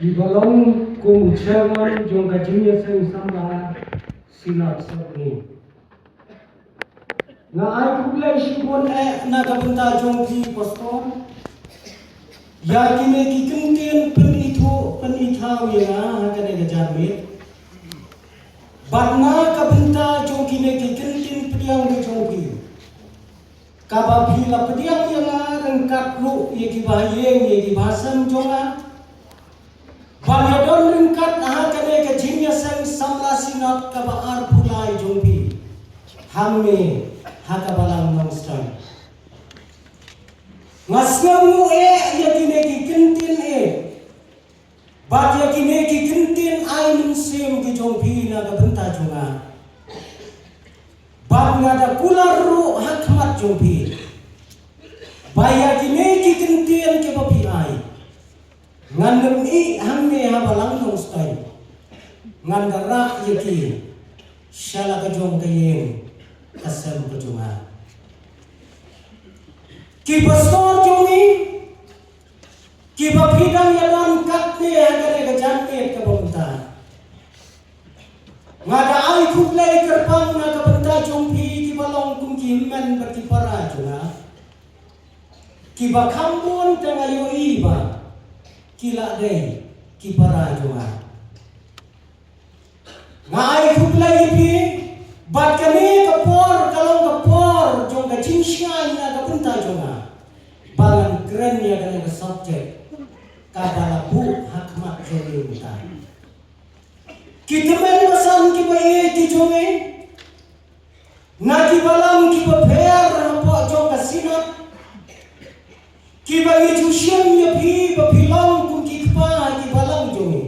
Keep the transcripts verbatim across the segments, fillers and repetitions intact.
Kiba long kum u chairman jong ka jingïaseng samla Synod Sepngi. Nga ai khublei shibun eh na ka bynta jong phi Pastor ïa kine ki kyntien pynithuh pynithaw ïa nga ha kane ka janmiet. Bad na ka bynta jong kine ki kyntien pdiang ki jong phi, kaba phi la pdiang ïa nga ryngkat ruh ïa kiba ha ïing ïa kiba ha sem jong nga, ban ïadon ryngkat ha kane ka jingïaseng samla Synod kaba arphew lai jong phi hangne ha ka Balang Nongstoiñ. Nga sngewnguh eh ïa kine ki kyntien eh bad ïa kine ki kyntien ai mynsiem ki jong phi na ka bynta jong nga. Bad nga da kular ruh ha khmat jong phi ba ïa kine ki kyntien kiba phi ai, ngan nym ïeh hangne ha Balang Nongstoiñ, ngan da rah ïa ki sha la ka jong ka ïing ka sem ka jong nga. Ki Pastor jong ngi kiba phi dang ïadon katne ha kane ka janmiet kaba mynta, nga da ai khublei kyrpang na ka bynta jong phi kiba long kum ki hynmen bad ki para jong nga, kiba kham bun te nga ïohi ba ki la dei ki para jong nga. Nga ai khublei ïa phi bad kane ka por ka long ka por jong ka jingshngaiñ na ka bynta jong nga ba ngan kren ïa kane ka subject kaba la buh ha khmat jong ngi mynta. Ki tymmen basan kiba ïeit ki jong ngi na ki balang kiba pher hapoh jong ka Synod, kiba ngi ju shim ïa phi ba phi long kum ki kpa ha ki balang jong ngi,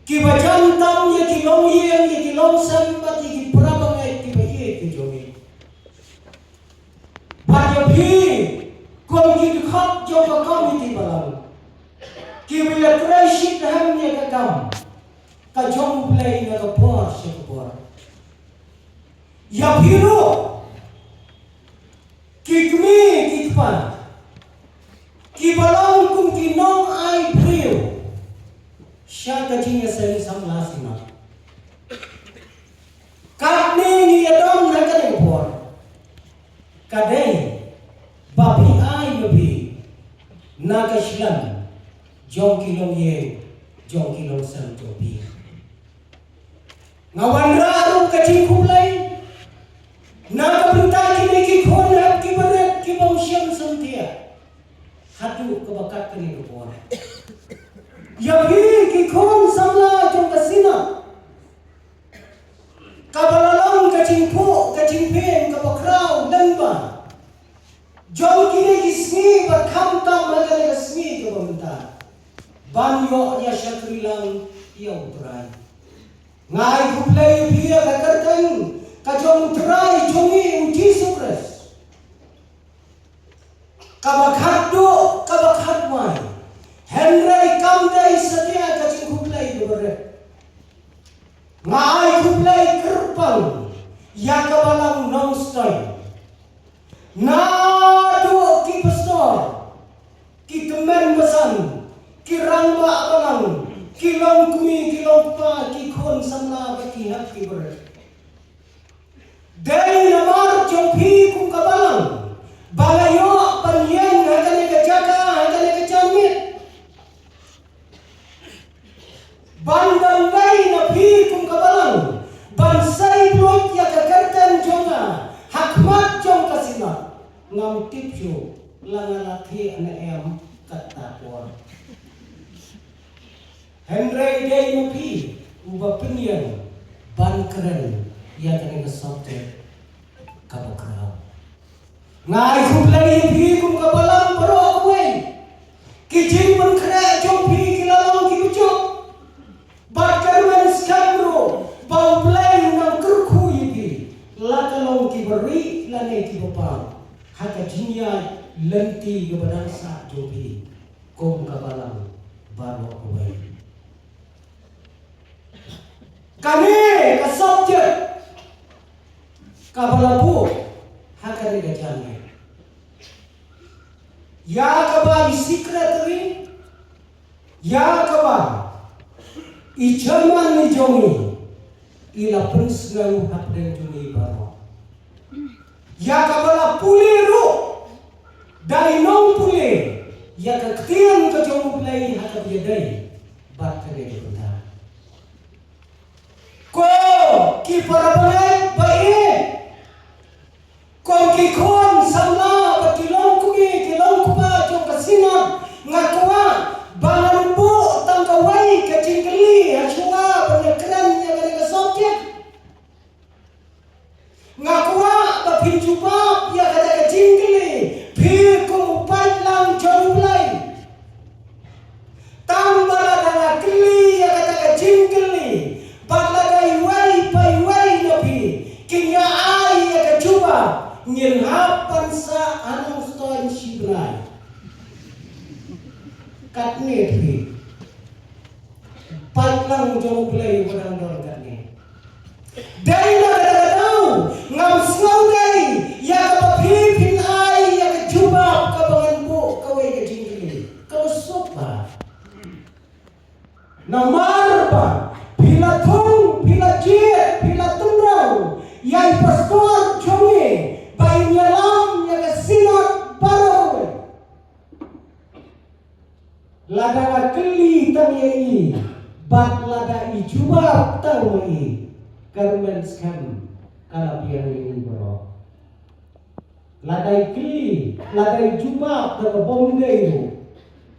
kiba jan tam ïa ki longïing ïa ki longsem bad ïa ki para bangeit kiba ïeit ki jong ngi. Bad ïa phi kum ki dkhot jong ka komiti balang kiba ïatrei shitrhem ïa ka kam ka jong U Blei na ka por sha ka por. Ïa phi ruh ki kmie ki kpa kiba long kum ki nongai briew sha ka jingïaseng samla Synod. Katne ngi ïadon ha kane ka por ka dei ba phi ai ma phi na ka shlem jong ki longïing jong ki longsem jong phi. Nga wanrah ruh ka jingkhublei na ka bynta kine ki khun hep kiba rit kiba ym shym sngewthuh haduh kaba kat kane ka por. Ïa phi ki khun samla jong ka Synod, kaba la long ka jingphuh ka jingphieng kaba khraw lyngba jong kine ki sngi bad khamtam ha kane ka sngi kaba mynta ban ïoh ïa shakri lang ïa U Trai. Nga ai khublei ïa phi ïa ka kyrteng ka jong U Trai jong ngi U Jisu Khrist, kaba khatduh kaba khatwai, hynrei kam dei satia ka jingkhublei kaba rit. Nga ai khublei kyrpang ïa ka Balang Nongstoiñ naduh ki pastor, ki tymmen basan, ki rangbah balang, ki longkmie ki longkpa, ki khun samla bad ki hep kiba rit. Dei namar jong phi kum ka balang ba nga ïoh ban ïeng ha kane ka jaka ha kane ka janmiet ban dang dei na phi kum ka balang ban sei bluit ïa ka kyrteng jong nga ha khmat jong ka Synod. Ngam tip shuh la nga la thiah ne em kata por. Hynrei dei ma phi uba pynïeng ban kren ïa kane ka subject kaba khraw. Nga ai khublei ïa phi kum ka balang baroh kawei. Ki jingpynkhreh jong phi ki la long kiba jop bad ka rweng skhem ruh ba U Blei u nang kyrkhu ïa phi, la ka long kiba rieh lane kiba paw ha ka jingïaid lynti kaba dang sah jong phi kum ka balang baroh kawei. Kane ka subject kaba la buh ha kane ka janmiet, ïa kaba i secretary Ïa kaba i chairman i jong ngi i la pynsngew hapdeng jong ngi baroh. Ïa kaba la pule ruh da i nongpule ïa ka ktien ka jong U Blei ha kaba ïadei bad kane ka bynta. Ko ki para bangeit ba ïeit, ko ki khun samla bad ki longkmie ki longkpa jong ka Synod, nga kwah ba ngan buh tang kawei ka jingkylli ha shuwa ban ïakren ïa kane ka subject. Nga kwah ba phin jubab ïa kata ka jingkylli, phi kum u paidlang jong U Blei. Tang ba lada nga kylli ïa kata ka jingkylli bad lada iwei pa iwei na phi kin ïa ai ïa ka jubab, ngin hap ban sah ha Nongstoiñ shi bnai. Katne phi. Paidlang jong U Blei uba dang don katne. Dei na kata ka daw ngam sngewdei ïa kaba phi phin ai ïa ka jubab kaba ngan buh kawei ka jingkylli kaba suk bha. Namar ba phi la thung, phi la jied, phi la tynraw ïa i pastor jong ngi ba in ïalam ïa ka Synod baroh. Lada nga kylli tang ïa i bad lada i jubab tang ma i, ka rumen skhem ka la biang ïa i baroh. Lada i kylli, lada i jubab da ka bym dei ruh,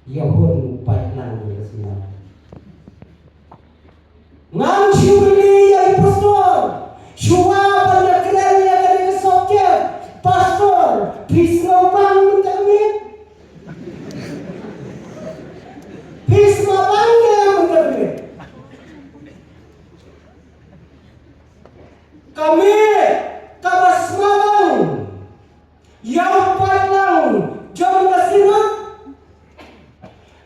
ïa hun u paidlang ïa ka Synod. Ngan shu kylli ïa i pastor. Shuwa ban ïakren ïa kane ka subject, pastor, phi sngewbang mynta ka miet? Phi sngewbang ïa mynta ka miet? Ka miet kaba sngewbang ïa u paidlang jong ka Synod.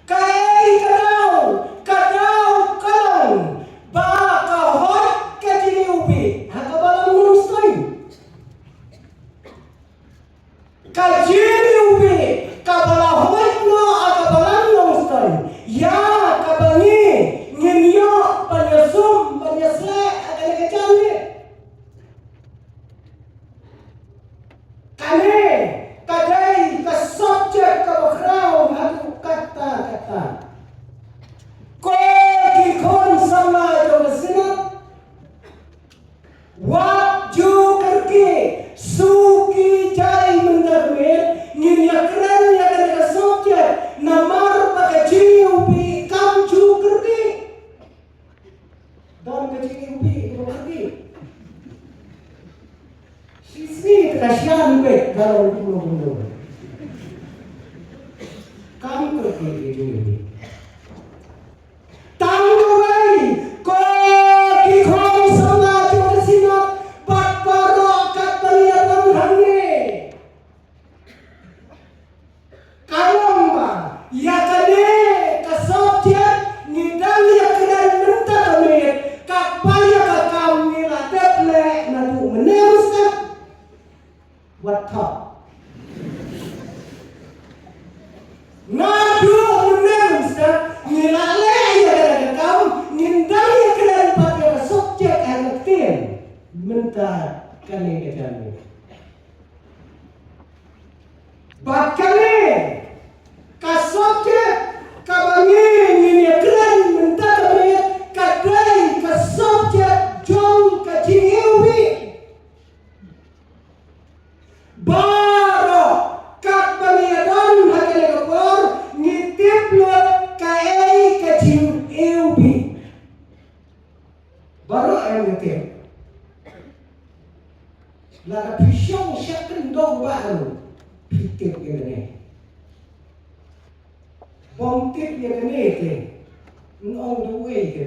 Kaei ka daw? Ka daw ka long ba ka hok ka jingïewbih ha ka Balang Nongstoiñ. Ka jingïewbih ka ba la hok noh ha ka Balang Nongstoiñ ïa kaba ngi ngin ïoh ban ïasum ban ïasleh ha kane ka janmiet. Kane ka dei ka subject kaba khraw haduh katta katta. Ko ki khun samla jong ka Synod, wat ju kyrkieh, suki jai mynta ka miet, ngin ïakren ïa kane ka subject namar ba ka jingïewbih kam ju kyrkieh. Don ka jingïewbih kaba kyrkieh. Shisngi te ka shan beit ka long kumno kumno. Kam kyrkieh ka jingïewbih. Tang kawei, ko ki khun samla jong ka Synod bad baroh katba ngi ïa don hangne. Ka long ba ïa kane ka subject ngi dang ïakren mynta ka miet, katba ïa ka kam ngi la dep leh naduh mynne mynstep. Wat thok. Naduh mynne mynstep ngi la leh ïa kane ka kam, ngin dang ïakren pat ïa ka subject ha ka ktien mynta kane ka janmiet. Bad kane ka subject kaba ngi ngin ïakren mynta ka miet ka dei ka subject jong ka jingïewbih. Baroh katba ngi ïadon ha kane ka por ngi tip lut kaei ka jingïewbih. Baroh em ngi tip. Lada phi shong sha kyndong baroh phi tip ïa kane. Bym tip ïa kane te, ngi ong da uei te.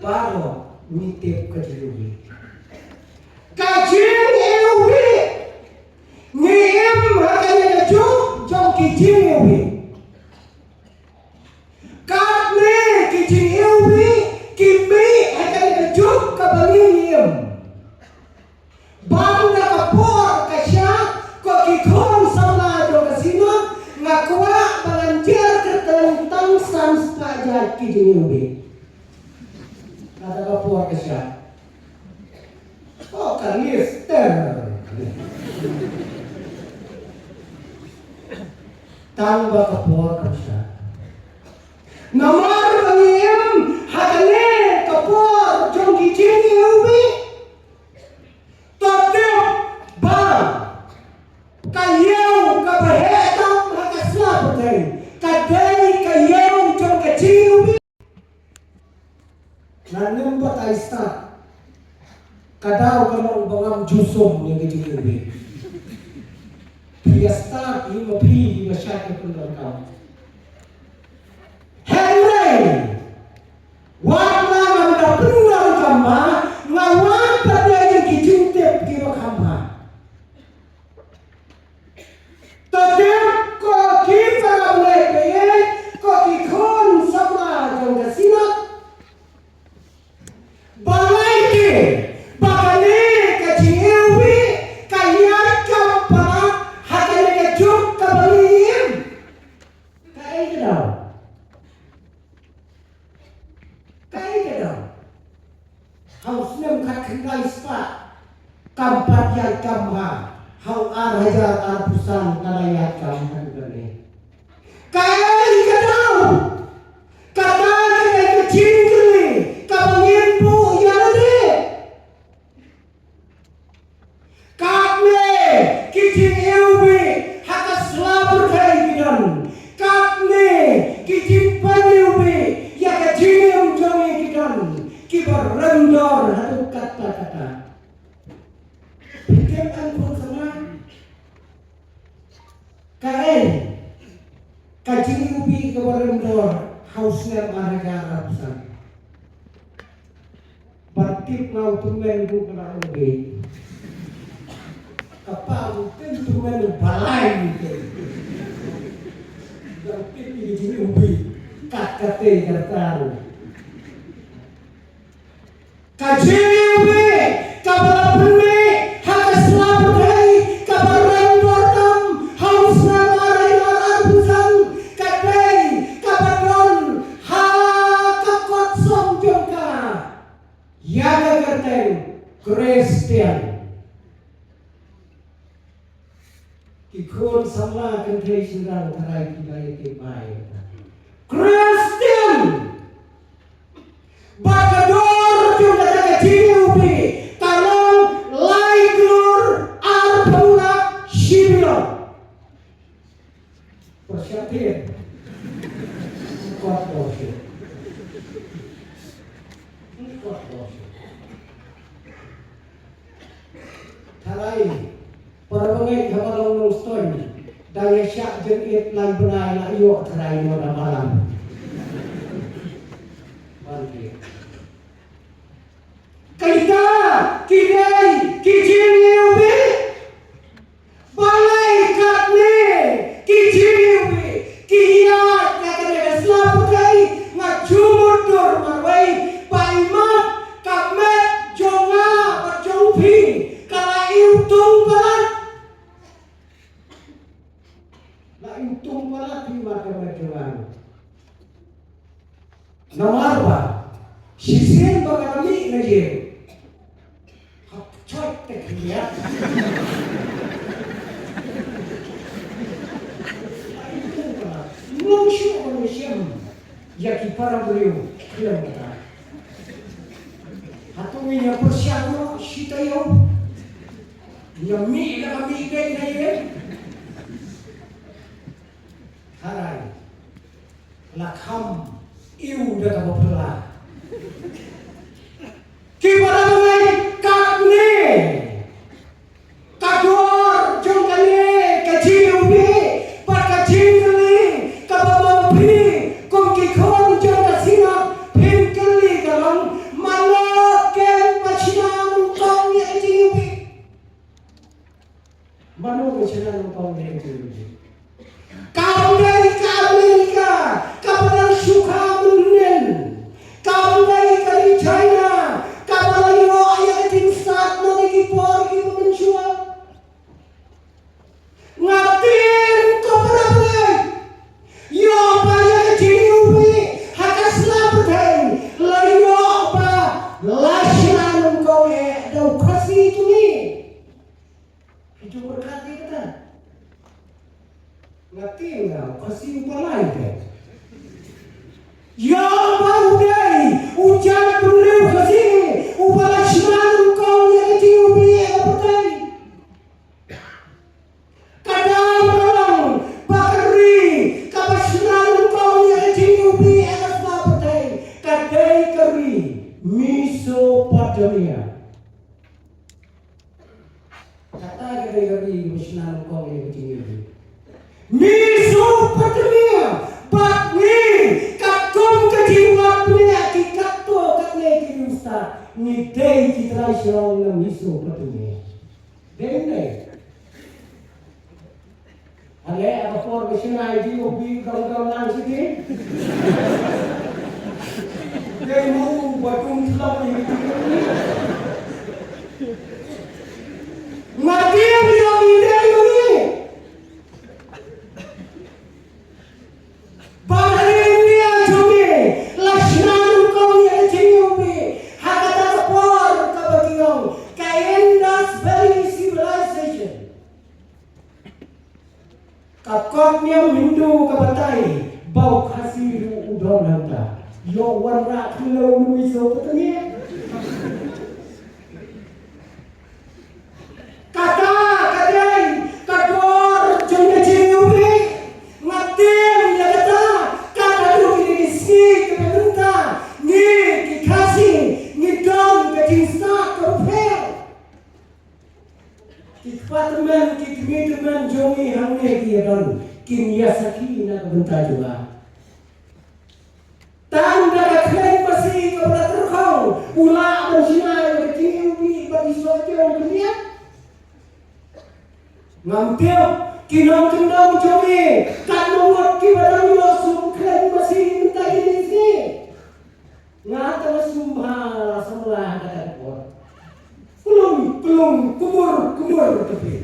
Baroh ngi tip ka jingïewbih. Ka jingïewbih. Ngi im ha kane ka juk jong ki jingïewbih. Katne ki jingïewbih ki mih ha kane ka juk kaba ngi im. Bad na ka por ka shah, ko ki khun samla jong ka Synod, nga kwah ba ngan San spah jait ki jingïewbih. Kata ka por ka shah. Oh, ka list ter. Tang ba ka por ka shah. Namar ba ngi im ha kane ka por jong ki jingïewbih. To tip ba ka ïew kaba heh tam ha ka sla pyrthei ka dei ka ïew jong ka jingïewbih. Lada ym pat ai stad, ka daw ka long ba ngam ju sum ïa ka jingïewbih. Phi ïa stad ïa ma phi ïa ka shait ka pyndonkam. Hynrei wat la ngam da pyndonkam ma nga wan pat ïa ki jingtip kiba kham bha. To tip ko ki para bangeit, ko ki khun samla jong ka Synod. Balei te ba kane ka jingïewbih ka ïaid kam palat ha kane ka juk kaba ngi im? Kaei ka daw? Kaei ka daw? Ha u snem khatkhyndai spah kam pat ïaid kam bha, ha u ar hajar arphew san ka la ïaid kam haduh kane. Kaei ka daw? Kata ka dei ka jingkylli kaba ngin buh ïa lade. Katne ki jingïewbih ha ka sla pyrthei ki don. Katne ki jingpyniewbih ïa ka jingim jong ngi ki don, kiba rem dor haduh katta katta. Phi tip, khun samla, kaei ka jingïewbih kaba rem dor ha u snem ar hajar arphew san? Ban tip nga u tymmen ruh ka la ong beit. Ka pa u tyn tymmen u balai u tyn. Ban tip ïa ka jingïewbih kat kata ka rta ruh. Ka jingïewbih kaba la pynmih ha ka sla pyrthei kaba rem dor tam ha u snem ar hajar arphew san ka dei kaba don ha ka kot song jong ka ïa ka kyrteng Khristan. Ki khun samla kynthei shynrang tharai kiba ïa ki bai. Khristan! Bad ka dor jong kata ka jingïewbih ka long lai klur arphew lak shi billion. Pyrshah thied. Kot dor shi. Kot dor shi. Tharai para bangeit haba long Nongstoiñ da ïa shah jingit lai bnai la ïoh tharai mo da malam. Ban ki. Kaita ki dei ki jingïewbih. Balei katne ki jingïewbih ki ïaid na kane ka sla pyrthei? Nga ju mutdur marwei ba i mat ka met jong nga bad jong phi ka la iwtung palat. La iwtung palat i mat ka met jong nga. Namar ba shisien ba ka la mih na ïing, hap choit te khyndiat. Ai tu ka la nong shu ba ngi shem ïa ki para briew khlem ka. Hato ngi ïa pyrshang noh shi taïew? Ïa mih la ka mih beit na ïing. Tharai la kham ïoh da kaba phylla. Ki para bangeit, katne ka dor jong kane ka jingïewbih bad ka jingkylli kaba ma phi kum ki khun jong ka Synod phin kylli ka long, mano ken ba shna nyngkong ïa ka jingïewbih? Mano ka shna nyngkong ïa ka jingïewbih? Kam dei ka Amerika kaba dang shu kha mynnin. Nga tieng nga u Khasi uba lai te. Ïa uba u dei u jaitbynriew Khasi uba la shna nyngkong ïa ka jingiwbih ha ka pyrthei. Ka dei ka long ba ka ri kaba shna nyngkong ïa ka jingiwbih ha ka pyrthei ka dei ka ri Mesopotamia. Kata ka dei ka ri ba shna nyngkong ïa ka jingiwbih. Mesopotamia, bad ngi katkum ka jingwad bniah ki katto katne ki riewstad, ngi dei ki trai shnong na Mesopotamia. Dei ne em? Ale, ha ka por ba shna ïa ka jingiwbih u dang dang lang siti. Dei mo u ba tung thlop ïa ka jingiwbih. Nga tieng ïa u dei u ni. Ba ha India jong ngi la shna nyngkong ïa ka jingiwbih ha kata ka por kaba ki ong ka Indus Valley Civilization. Ka kot niam Hindu ka batai ba u Khasi ruh u don hangta. Ïoh wanrah khyndew ngi shu pynïeng. Kata ka dei ka dor jong ka jingiwbih. Nga tieng ïa kata, kata ruh ki dei ki sngi kiba mynta ngi ki Khasi ngi don ka jingstad kaba pher. Ki kpa tymmen, ki kmie tymmen jong ngi hangne ki ïadon, kin ïa sakhi na ka bynta jong nga. Tang da ka khleiñ masi kaba la tyrkhong u lah ban shna ïa ka jingiwbih bad i soh jong ka miat. Ngam tip ki nongkyndong jong ngi katno ngut kiba dang ïoh sum khleiñ masi mynta kine ki sngi. Nga tang sum ha la samla ha kata ka por. Kulung kulung kumur kumur ka phi.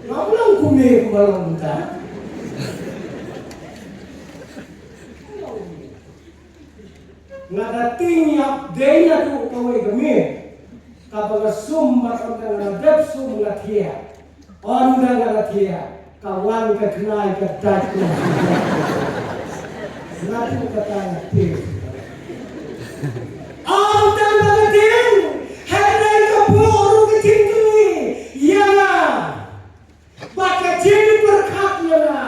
Nga kulung kumne kumba long mynta. Nga da tieng ïa dei naduh kawei ka miet kaba nga sum bad ynda nga dep sum nga thiah. Ynda nga la thiah ka wan ka khnai ka dait ka. Naduh kata nga tieng. Ym tang ba nga tieng, hynrei ka buh ruh ka jingkylli ïa nga. Bad ka jingpyrkhat ïa nga,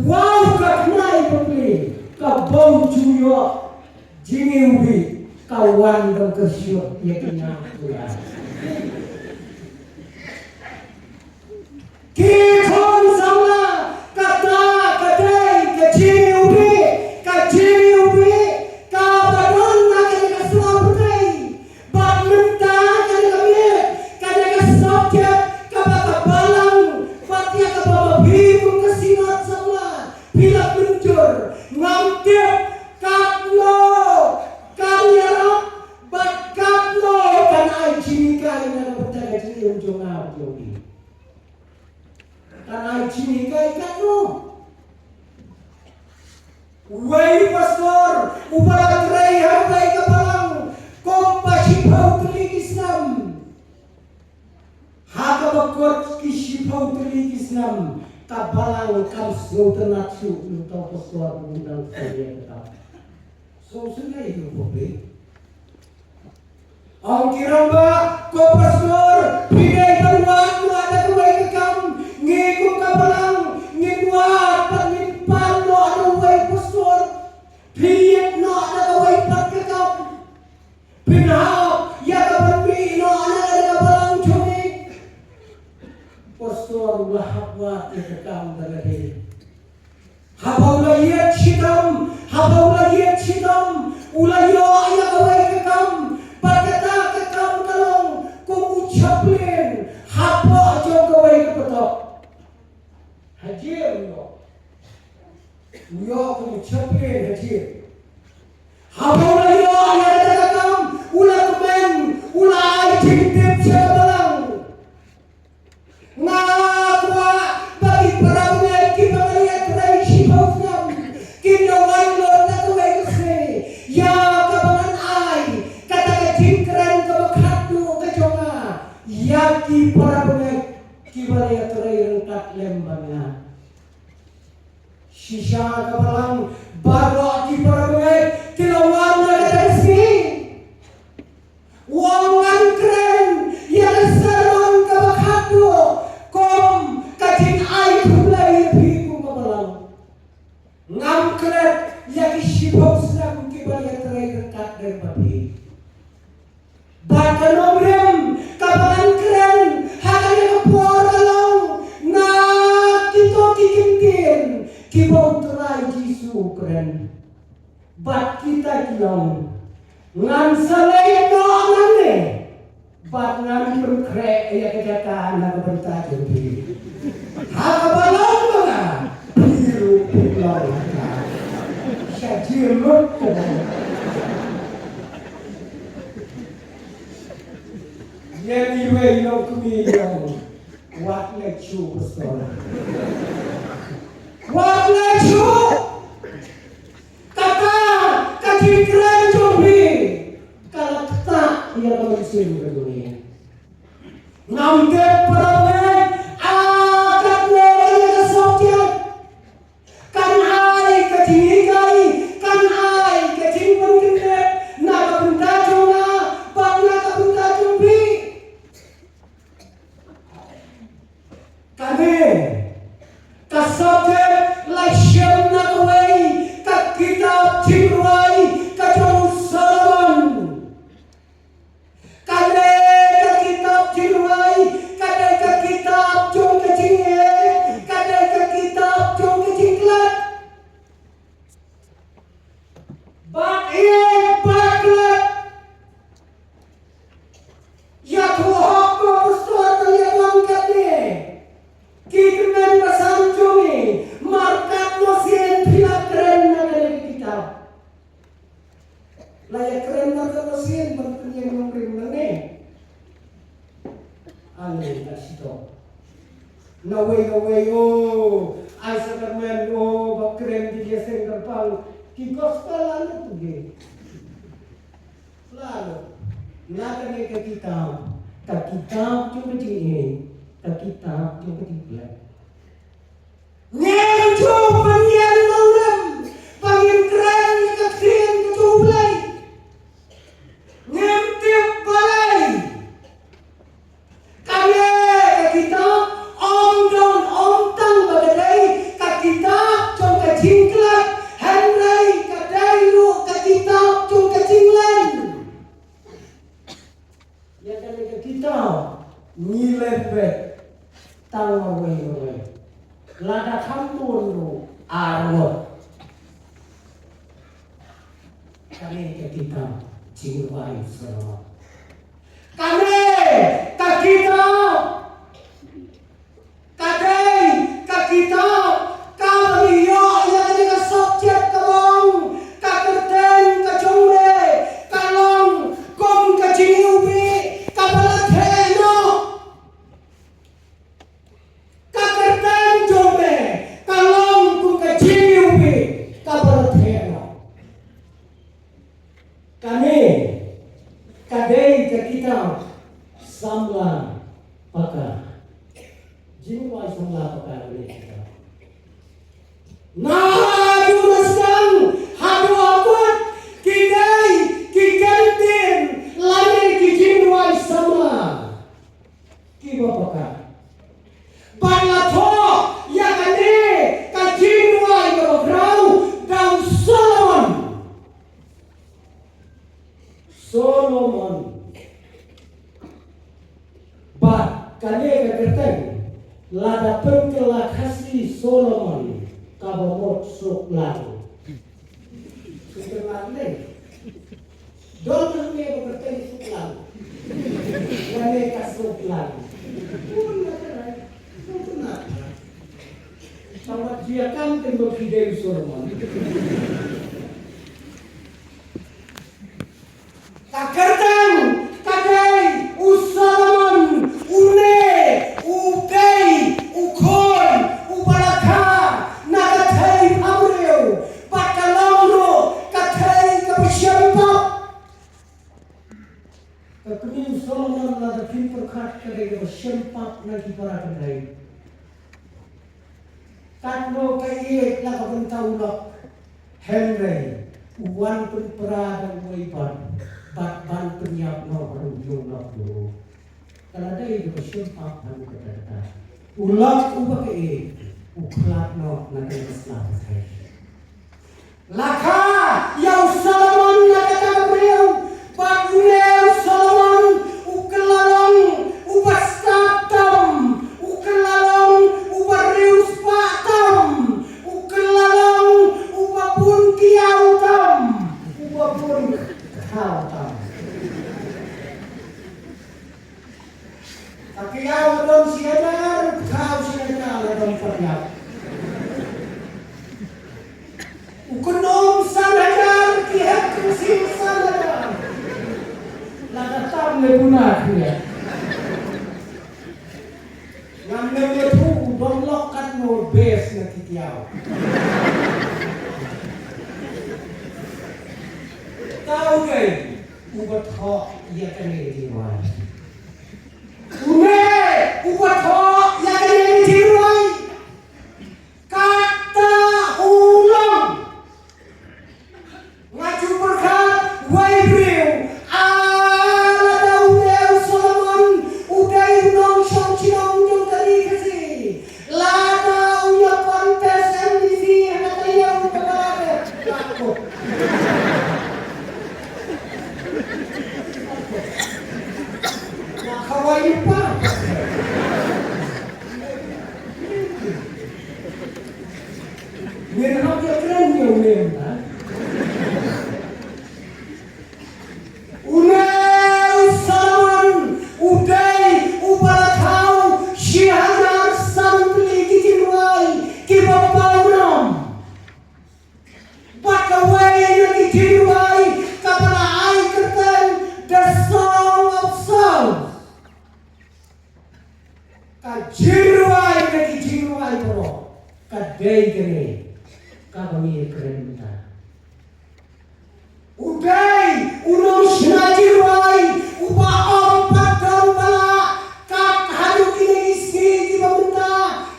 wow ka khnai bapli, ka bym ju ïoh jingiwbih, ka wan dang kyrshiot ïa ki ngat ki ngat. Ki khun samla, kata ka dei ka jingiwbih, ka jingiwbih kaba don na kane ka sla pyrthei. Bad mynta kane ka miet, kane ka subject kaba ka balang bad ïa kaba ma phi kum ka synod samla phi la pynjur, ngam tip katno kan ïarap bad katno kan ai jinghikai na ka bynta ka jingim jong nga bad jong phi. Kan ai jinghikai katno? Uwei u pastor uba la trei ha uwei ka balang kumba shiphew tylli ki snem. Ha kaba kut ki shiphew tylli ki snem ka balang kam sngewtynnat shuh ïa uta u pastor uba dang trei ha ka kam. Sngewsynei ïa u public. Ong ki rangbah, ko pastor, phi dei ban wad noh da kawei ka kam, ngi kum ka balang ngin wad bad ngin pan noh da uwei u pastor. Phi ïeit noh da kawei pat ka kam. Phin hap ïa ka ban mih noh na ka balang jong ngi. Pastor u la hap wad ïa ka kam da lade. Haba u la ïeit shitom, haba u la ïeit shitom, u la ïoh ïa kawei ka kam, bad kata ka kam ka long kum u chaplain hapoh jong kawei ka patok. Haji u ïoh. U ïoh kum u chaplain haji. Haba u la ïoh ïa kata ka kam, u la kmen, u la ai jingtip sha ka balang. Nga kwah ba ki para bangeit kiba nga ïatrei shiphew snem kin da wan lut na kawei ka sngi ïa kaba ngan ai kata ka jingkren kaba khatduh ka jong nga ïa ki para bangeit kiba ïatrei ryngkat lem bad nga. Shisha ka balang, baroh ki para bangeit ki la wan na kata ka sngi. U ong ngan kren ïa ka sermon kaba khatduh kum ka jingai khublei ïa phi kum ka balang. Ngam klet ïa ki shiphew snem kiba ïatrei ryngkat bad phi. Bad ka nongrim kaba ngan kren ha kane ka por ka long na kito ki ktien kiba U Trai Jisu u kren. Bad kita ki long, ngan sa leit noh nangne bad ngan pynkhreh ïa ka jaka na ka bynta jong phi. Ha kaba long ba nga, phi ruh phin long ha ka. Sha jingmut ka dang. Ïa iwei i nongkmie i ong, wat leit shuh pastor. Wat leit shuh. Kata ka jingkren jong phi ka la ktah ïa ka mynsiem ka dunia. Ngam tip para bangeit, a katno kane ka subject kan ai ka jinghikai, kan ai ka jingpynkyndit na ka bynta jong nga bad na ka bynta jong phi. Kane ka subject la shem na kawei ka kitab jingrwai ka jong u Solomon. Kane ka kitab jingrwai ka dei ka kitab jong ka jingïeit, ka dei ka kitab jong ka jingklet. Bad ïeit bad klet. Ïathuh hok ko pastor, to ïa wan katne. Ki kmen basan jong ngi, markat mo sien phi la kren na kane ka kitab. La ïa kren markat mo sien ban pynïeng nongrim nangne. Ani ka shitom. Nawei nawei, oh, ai sa kyrmen, oh, ba kren ki ïa seng kyrpang, ki gospel la lut tu ki. La lut. Na kane ka kitab, ka kitab jong ka jingïeit, ka kitab jong ka jingklet. Ngim ju pynïeng nongrim ba ngin kren ïa ka ktien ka jong U Blei. Ngim tip balei. Kane ka kitab ym don ym tang ba ka dei ka kitab jong ka jingklet, hynrei ka dei ruh ka kitab jong ka jinglen. Ïa kane ka kitab ngi len beit tang marwei marwei. Lada kham bun ruh ar ngut. Kane ka kitab Jingrwai Solomon. Kane ka kitab ka dei ka kitab kaba ngi ïoh ïa kane ka subject kaba ong ka kyrteng ka jong me ka long kum ka jingiwbih kaba la theh noh. Ka kyrteng jong me ka long kum ka jingiwbih kaba la theh noh. Kane ka dei ka kitab Samla Paka. Jingrwai Samla Paka kane ka kitab. Naduh na sdang haduh ba kut ki dei ki kyntien lane ki jingrwai samla kiba paka. Bad la thoh ïa kane ka jingrwai kaba khraw da u Solomon. Solomon. Bad kane ka kyrteng lada pynkylla Khasi Solomon kaba mut suk lang. Suk lang ne. Don hangne ba kyrteng suk lang. Lane ka suk lang. Pun na ka rai. Suk lang. Tangba jia kan teng ba ki dei u Solomon. Ka kyrteng ka dei u Solomon, une u dei u khun uba la kha na ka thei bhabriew, bad ka long ruh ka thei kaba shem pap. Ka kmie u Solomon lada phin pyrkhat ka dei kaba shem pap na ki para kynthei. Katno ka ïeit la ka bynta u lok. Hynrei u wan pynpra da uwei pat, bad ban pynïap noh ha u ïew lok ruh. Ka la dei da ka shim pap ha u kata kata. U lok uba ka ïeit u khlad noh na ka ïing sla pyrthei. La kha ïa u Solomon na kata ka briew, bad une u Solomon u kylla long uba stad tam, u kylla long uba riewspah tam, u kylla long uba bun kiaw tam, uba bun khaw tam. Ka kiaw ka don shi hajar, khaw shi hajar la don pat ïa. U kynum san hajar, ki hep ki sing san hajar. La ka tam le buna khia. Ngam ne le phu u don lok katno bes na ki kiaw. Tau ngai uba thoh ïa kane ka jingrwai. Une uba thoh ïa kane ka jingrwai. Kata u long. Nga ju pyrkhat wei briew. Ah, lada une u Solomon u dei u nongshong shnong jong ka ri Khasi. Lada u ïa contest M D C ha ka taïew kaba la dep. Nga kawai ïa pa. Ngin hap ïa kren ïa u mem ta. Une u Solomon u dei uba la thaw shi hajar sanphew ki jingrwai kiba paw ram. Bad kawei na ki jingrwai kaba la ai kyrteng The Song of Songs. Ka jingrwai na ki jingrwai baroh ka dei kane kaba ngi ïa kren mynta. U dei u nongshna jingrwai uba ym pat don ba lah kat haduh kine ki sngi kiba mynta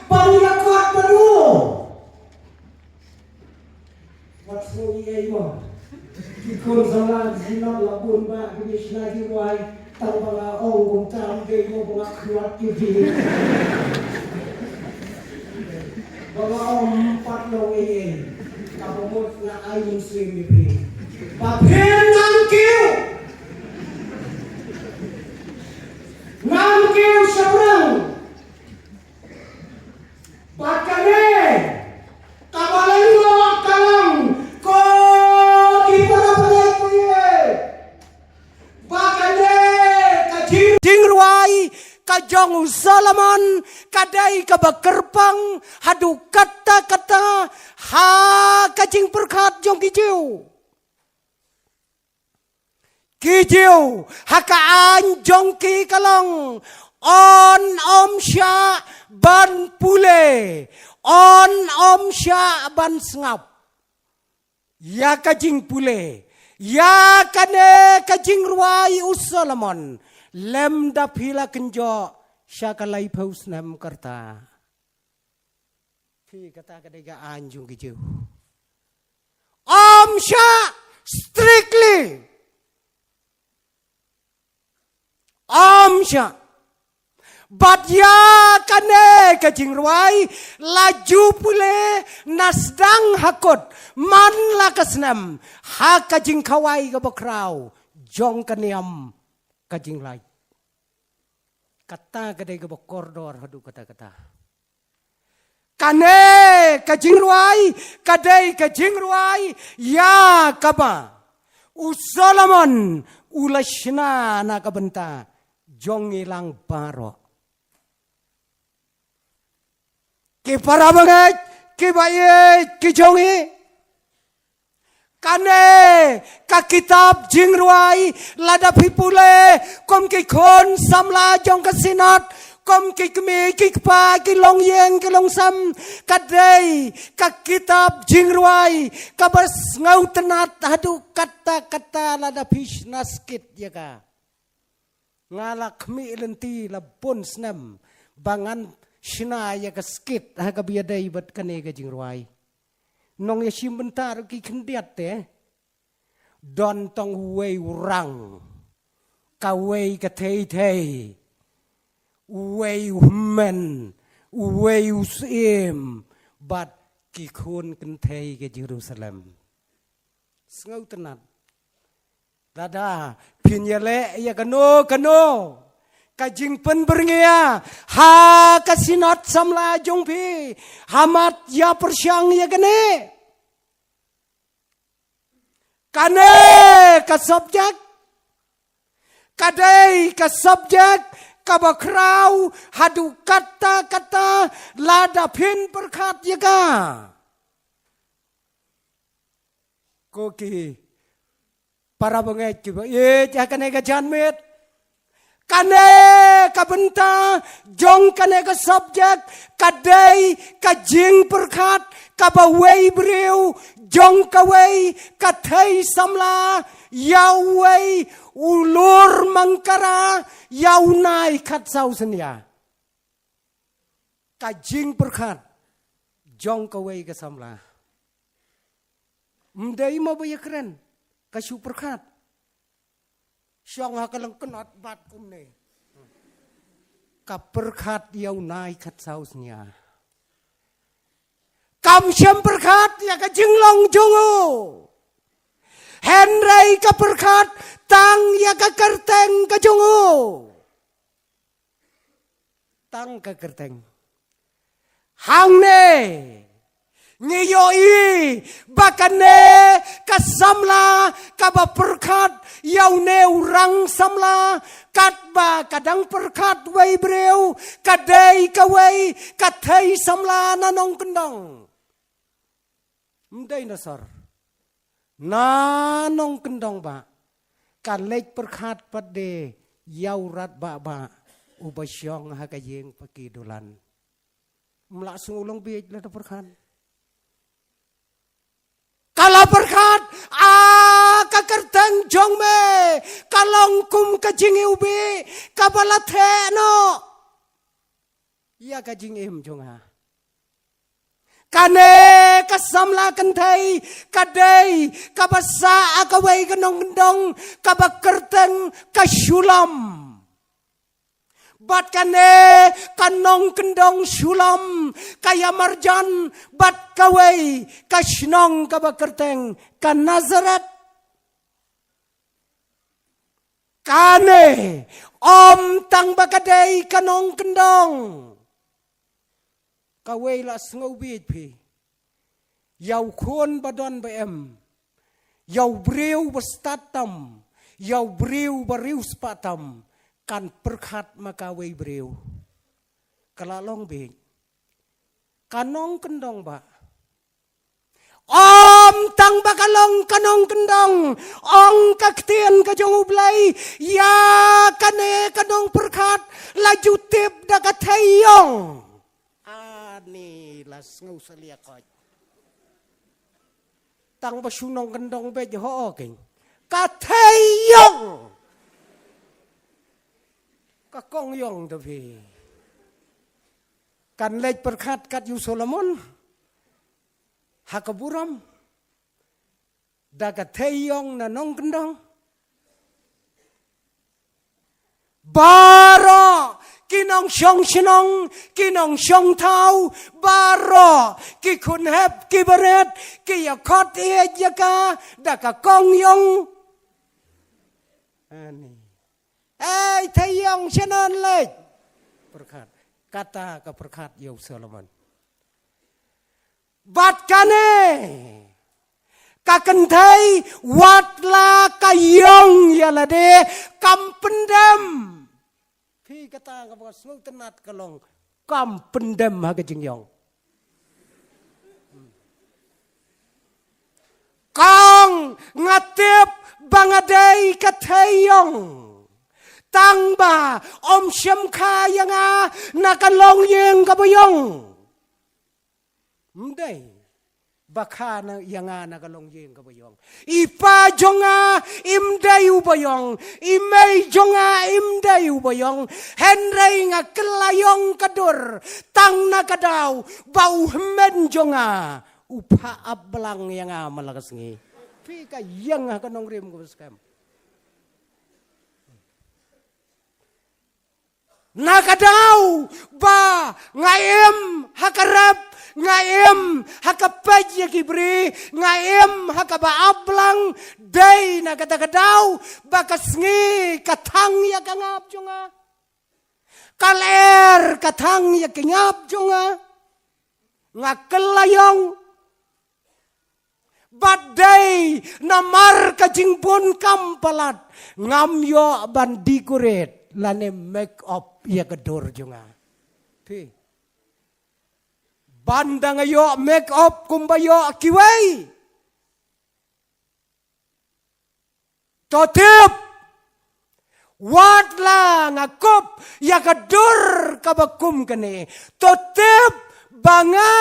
ban ïakot bad u. Wat sngew ei ei mo. Ki khun samla ki synod la bun ba ki shna jingrwai. Tang ba nga ong kumta ym dei mo ba nga khluat ïa phi. Ba nga ong ym pat long ei ei. Kaba mut nga ai mynsiem ïa phi. Ba phin nang kiew. Nang kiew shaphrang. Bad kane kaba la ïoh ka long, ko ki para bangeit, ba kane ka jing-, jingrwai ka jong u Solomon ka dei kaba kyrpang haduh katta katta ha ka jingpyrkhat jong ki Jiw. Ki Jiw ha ka aiñ jong ki ka long, yn ym shah ban pule, yn ym shah ban sngap ïa ka jingpule ïa kane ka jingrwai u Solomon. Lymda phi la kynjoh sha ka laiphew snem ka rta. Phi, kata ka dei ka aiñ jong ki Jiw. Ym shah, strictly. Ym shah. Bad ïa kane ka jingrwai la ju pule na sdang ha kut man la ka snem ha ka jingkhawai kaba khraw jong ka niam ka jinglait. Kata ka dei kaba kordor haduh katta katta. Kane ka jingrwai ka dei ka jingrwai ïa kaba u Solomon u la shna na ka bynta jong ngi lang baroh. Ki para bangeit, ki ba ïeit ki jong ngi. Kane ka kitab jingrwai, lada phi pule kum ki khun samla jong ka Synod, kum ki kmie ki kpa, ki longïing ki longsem, ka dei ka kitab jingrwai kaba sngewtynnat haduh katta katta lada phi shna skit ïa ka. Nga la khmih lynti la bun snem ba ngan shna ïa ka skit ha kaba ïadei bad kane ka jingrwai. Nongïashim bynta ruh ki khyndiat te. Don tang uwei u rang, kawei ka thei thei, uwei u hynmen, uwei u syiem, bad ki khun kynthei ka Jerusalem. Sngewtynnat. Lada phin ïaleh ïa kano kano ka jingpynbyrngia ha ka Synod samla jong phi, ha mat ïa pyrshang ïa kane. Kane ka subject ka dei ka subject kaba khraw haduh katta katta lada phin pyrkhat ïa ka. Ko ki para bangeit kiba ïeit ha kane ka janmiet. Kane ka bynta jong kane ka subject ka dei ka jingpyrkhat kaba wei briew jong kawei ka thei samla ïa uwei u lur mangkara ïa u nai khatsaw synñia. Ka jingpyrkhat jong kawei ka samla. Ym dei mo ba ïakren, ka shu pyrkhat. Shong ha ka lyngknot bad kumne. Ka pyrkhat ïa u nai khatsaw synñia. Kam shym pyrkhat ïa ka jinglong jong u. Hynrei ka pyrkhat tang ïa ka kyrteng ka jong u. Tang ka kyrteng. Hangne ngi ïohi ba kane ka samla kaba pyrkhat ïa une u rang samla katba ka dang pyrkhat wei briew ka dei kawei ka thei samla na nongkyndong. Ym dei na sor. Na nongkyndong ba ka leit pyrkhat pat de ïa u rat ba ba uba shong ha ka ïing paki dulan. Ym lah sngew long bieit lada pyrkhat. Ka la pyrkhat a ka kyrteng jong me ka long kum ka jingiwbih kaba la theh noh ïa ka jingim jong nga. Kane ka samla kynthei ka dei kaba sah ha kawei ka nongkyndong kaba kyrteng ka Shulam. Bad kane ka nongkyndong Shulam ka ïamarjan bad kawei ka shnong kaba kyrteng ka Nazareth. Kane ym tang ba ka dei ka nongkyndong. Kawei la sngew bieit phi. Ïa u khun ba don ba em. Ïa u briew ba stad tam. Ïa u briew ba riewspah tam. Kan pyrkhat ma kawei briew. Ka la long bieit. Ka nongkyndong ba. Ym tang ba ka long ka nongkyndong, ong ka ktien ka jong U Blei, ïa kane ka nongpyrkhat la ju tip da ka thei ïong. Ani la sngew salia koit. Tang ba shu nongkyndong beit ho keng. Ka thei ïong. Ka kong ïong da phi. Kan leit pyrkhat kat ïa u Solomon. Ha ka burom. Da ka thei ïong na nongkyndong. Baroh ki nongshong shnong, ki nongshong thaw, baroh ki khun hep, ki barit, ki ïa khot ïa ka, da ka kong ïong. Ani. Ei, thei ïong shannon leit. Pyrkhat. Kata ka pyrkhat ïa u Solomon. Bad kane. Ka kynthei wat la ka ïong ïa lade kam pyndem. Phi kata kaba sngewtynnat ka long kam pyndem ha ka jingïong. Kong nga tip ba nga dei ka thei ïong. Tang ba ym shim kha ïa nga na ka longïing kaba ïong. Ym dei. Ba kha na ïa nga na ka longïing kaba ïong. I pa jong nga im dei uba ïong. I mei jong nga im dei uba ïong. Hynrei nga kylla ïong ka dur. Tang na ka daw ba u hynmen jong nga u phah ap blang ïa nga man la ka sngi. Phi ka ïeng ha ka nongrim kaba skhem. Na ka daw ba nga im ha ka rep, nga im ha ka peit ïa ki bri, nga im ha kaba ap blang, dei na kata ka daw ba ka sngi ka thang ïa ka ngap jong nga. Ka lyer ka thang ïa ka ngap jong nga. Nga kylla ïong. Bad dei namar ka jingbun kam palat ngam ïoh ban decorate lane make up ïa ka dur jong nga. Phi. Ban da nga ïoh make up kumba ïoh kiwei. To tip. Wat la nga kup ïa ka dur kaba kum kane. To tip ba nga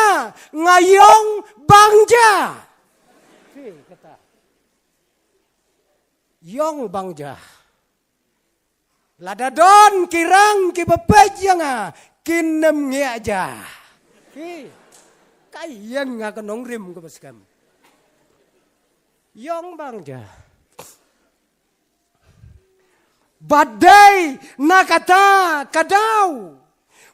nga ïong bang ja. Phi kata. Ïong bang ja. Lada don ki rang kiba peit ïa nga kin nym ngiah ja. Phi. Ka ïeng ha ka nongrim kaba skhem. Ïong bang ja. Ba dei na kata ka daw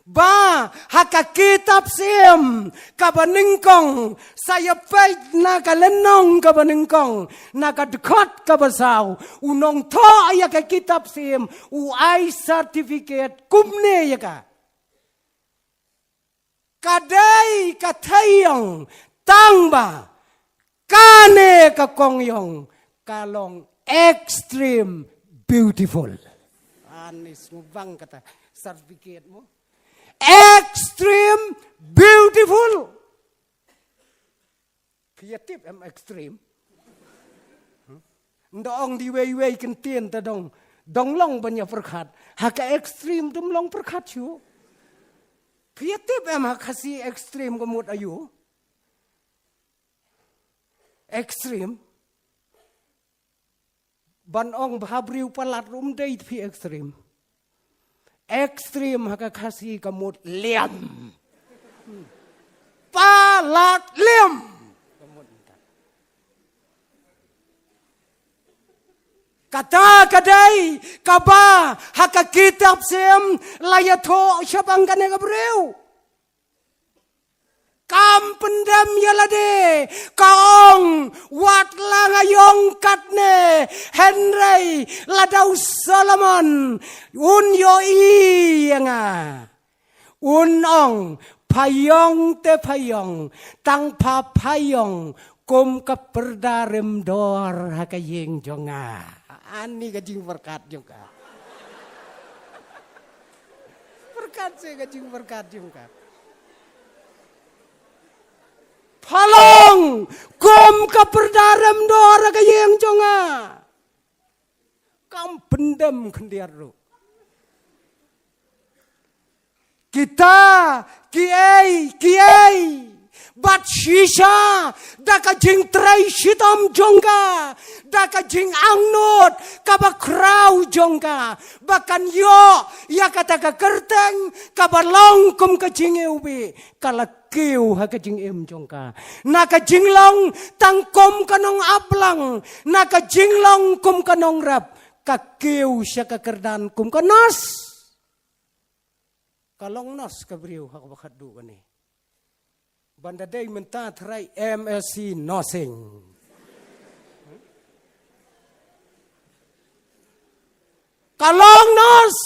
ba ha ka kitab Syiem kaba nyngkong, sa ïa peit na ka lynnong kaba nyngkong, na ka dkhot kaba saw, u nongthoh ïa ka kitab Syiem u ai certificate kumne ïa ka. Ka dei ka theiïong tang ba kane ka kongïong ka long extreme beautiful. Ani sngewbang kata certificate mo. Extreme beautiful. Phi ïa tip em extreme? Hmm? Nda ong di wei wei kyntien ta dong, dong long ban ïa pyrkhat. Ha ka extreme tum long pyrkhat shu. Phi ïa tip em ha Khasi extreme ka mut aïu? Extreme. Ban ong ba ha briew palat ruh ym dei phi extreme. Extreme ha ka Khasi ka mut liam. Palat liam. Kata ka dei kaba ha ka kitab Syiem la ïathuh shaphang kane ka briew. Kam pyndem ïa lade, ka ong, wat la nga ïong katne, hynrei lada u Solomon un ïohi ïa nga, un ong, pha ïong te pha ïong, tang pha pha ïong kum ka pyrda rem dor ha ka ïing jong nga. Ani ka jingpyrkhat jong ka. Pyrkhat se ka jingpyrkhat jong ka. Pha long kum ka pyrda rem dor ha ka ïing jong nga. Kam pyndem khyndiat ruh. Kita kiei kiei bad shisha da ka jingtrei shitom jong ka, da ka jingangnud kaba khraw jong ka, ba kan ïoh ïa kata ka kyrteng kaba long kum ka jingiwbih, ka la kiew ha ka jingim jong ka. Na ka jinglong tang kum ka nongap blang, na ka jinglong kum ka nongrep, ka kiew sha ka kyrdan kum ka nurse. Ka long nurse ka briew ha kaba khatduh kane. Ban da dei mynta tharai M S C nursing. Ka long nurse.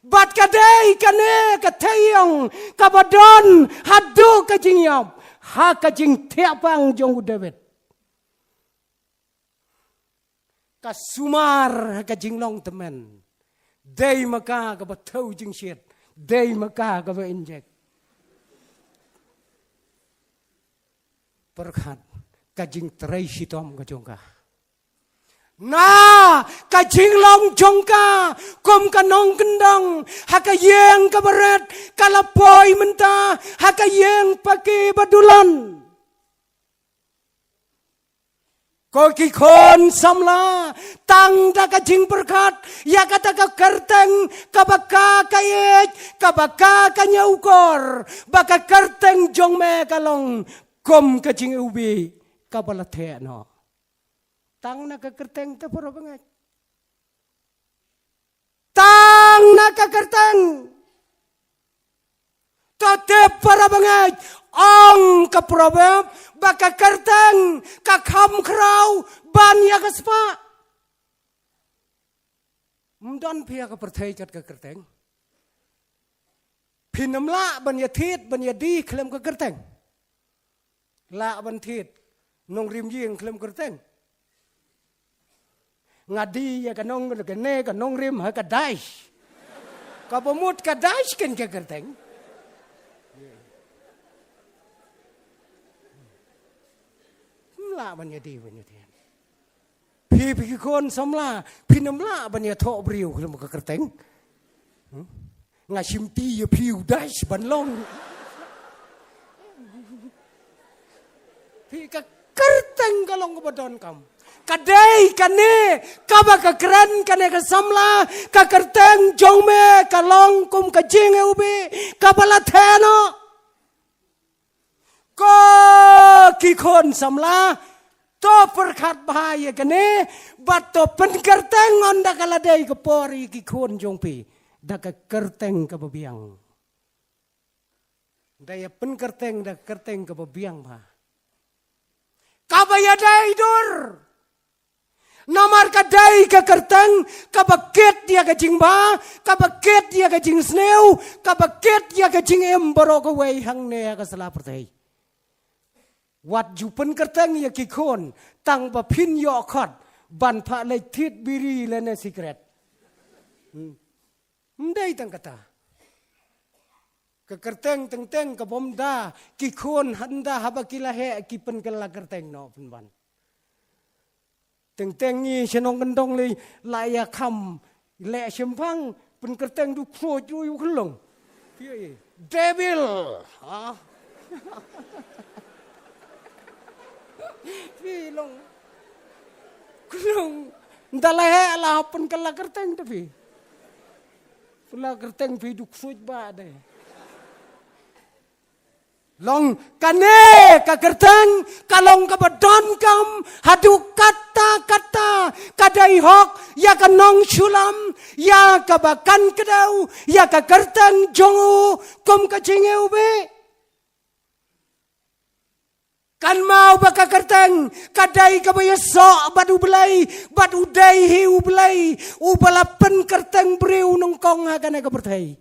Bad ka dei kane ka theiïong kaba don haduh ka jingïap ha ka jingthiah pang jong u David. Ka sumar ha ka jinglong tymmen. Dei ma ka kaba thew jingshit. Dei ma ka kaba injek. Pyrkhat ka jingtrei shitom ka jong ka. Na ka jinglong jong ka kum ka nongkyndong ha ka ïing kaba rit, ka la poi mynta ha ka ïing paki ba dulan. Ko ki khun samla, tang da ka jingpyrkhat ïa kata ka kyrteng kaba ka ka ïeit, kaba ka ka ñiewkor, ba ka kyrteng jong me ka long kum ka jingiwbih kaba la theh noh. Tang na ka kyrteng te para bangeit. Tang na ka kyrteng. To tip para bangeit, ong ka Proverb ba ka kyrteng ka kham khraw ban ïa ka spah. Ym don phi ha ka pyrthei kat ka kyrteng. Phin ym lah ban ïa thied ban ïa die khlem ka kyrteng. Lah ban thied nongrim ïing khlem kyrteng. Nga die ïa ka nong, kane ka nongrim ha ka dais. Kaba mut ka dais ken ka kyrteng. Ym lah ban ïa die ban ïa thied. Phi, phi ki khun samla, phin ym lah ban ïathoh briew khlem ka kyrteng. Hmm? Nga shim ti ïa phi u dais ban long. Phi, ka kyrteng ka long kaba donkam. Ka dei kane kaba ka kren kane ka samla, ka kyrteng jong me ka long kum ka jingiwbih kaba la theh noh. Ko ki khun samla, to pyrkhat bha ïa kane, bad to pynkyrteng ynda ka la dei ka por ïa ki khun jong phi da ka kyrteng kaba biang. Da ïa pynkyrteng da ka kyrteng kaba biang bha, kaba ïadei dur. Namar ka dei ka kyrteng kaba kit ïa ka jingbha, kaba kit ïa ka jingsniew, kaba kit ïa ka jingim baroh kawei hangne ha ka sla pyrthei. Wat ju pynkyrteng ïa ki khun tang ba phin ïoh khot ban phah leit thied biri lane sikret. Hmm. Ym dei tang kata. Ka kyrteng teng teng kaba ym da, ki khun hynda haba ki la heh ki pynkylla kyrteng noh pynban. Teng teng ngi shnong kyndong lei la ïa kham leh shemphang pynkyrteng du khroit u ïu khlong. Phi, devil. Ha? Phi long. Khlong. Nda la heh la pynkylla kyrteng te phi. Kylla kyrteng phi du khroit ba de. Long kane ka kyrteng ka long kaba donkam haduh katta katta, ka dei hok ïa ka nongshullam ïa kaba kan kdew ïa ka kyrteng jong u kum ka jingiwbih. Kan mau ba ka kyrteng ka dei kaba ïasoh bad U Blei, bad u dei hi U Blei uba la pynkyrteng briew nyngkong ha kane ka pyrthei.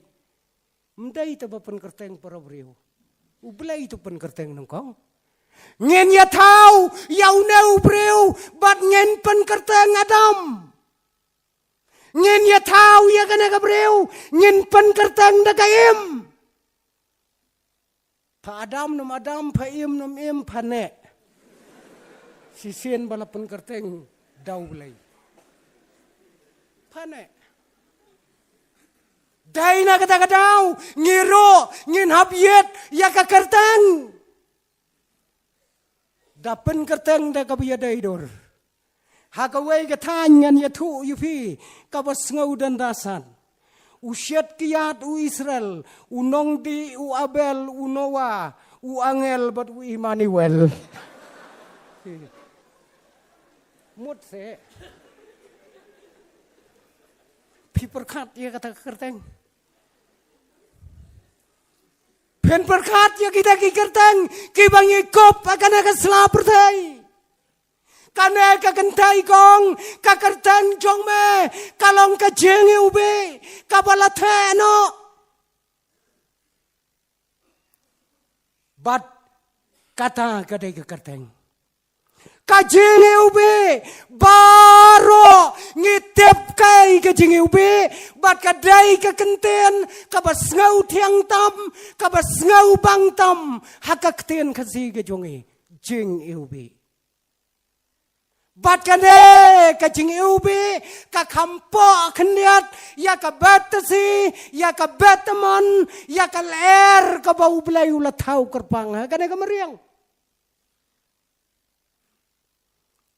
Ym dei te ba pynkyrteng para briew. U Blei te pynkyrteng nyngkong. Ngin ïa thaw ïa une u briew bad ngin pynkyrteng Adam. Ngin ïa thaw ïa kane ka briew, ngin pynkyrteng da ka Im. Pha Adam nym Adam, pha Im nym Im, pha neh. Shisien ba la pynkyrteng da U Blei. Pha neh. Dei na kata ka daw ngi ruh ngin hap ïit ïa ka kyrteng. Da pynkyrteng da kaba ïadei dur. Ha kawei ka thaiñ ngan ïathuh ïa phi kaba sngew danda san. U shet kiad u Israel, u nongdih u Abel, u Noah, u angel bad u Emmanuel. Mut se. Phi pyrkhat ïa kata ka kyrteng. Phin pyrkhat ïa kita ki kyrteng kiba ngi kup ha kane ka sla pyrthei. Kane ka kynthei kong, ka kyrteng jong me ka long ka jingiwbih kaba la theh noh. Bad kata ka dei ka kyrteng. Ka jingiwbih baroh ngi tip kaei ka jingiwbih, bad ka dei ka kyntien kaba sngew thiang tam, kaba sngew bang tam ha ka ktien Khasi ka jong ngi, jingiwbih. Bad kane ka jingiwbih ka kham poh khyndiat ïa ka bad tasi, ïa ka bad tamon, ïa ka lyer kaba U Blei u la thaw kyrpang ha kane ka mariang.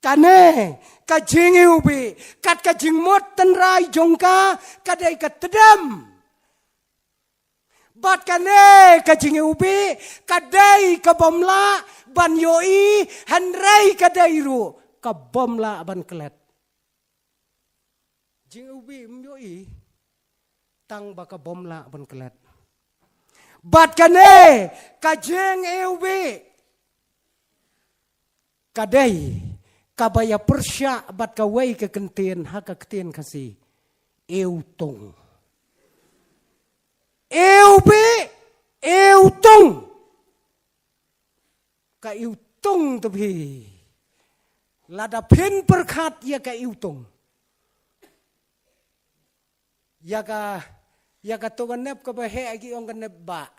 Kane ka jingiwbih, kat ka jingmut tynrai jong ka, ka dei ka tdem. Bad kane ka jingiwbih, ka dei ka bym lah ban ïohi, hynrei ka dei ruh ka bym lah ban klet. Jingiwbih ym ïohi, tang ba ka bym lah ban klet. Bad kane ka jingiwbih, ka dei kaba ïa pyrshah bad kawei ka kyntien ha ka ktien Khasi, iwtung. Iwbih, iwtung. Ka iwtung te phi. Lada phin pyrkhat ïa ka iwtung, ïa ka, ïa kato ka nep kaba heh ki ong ka nep bah.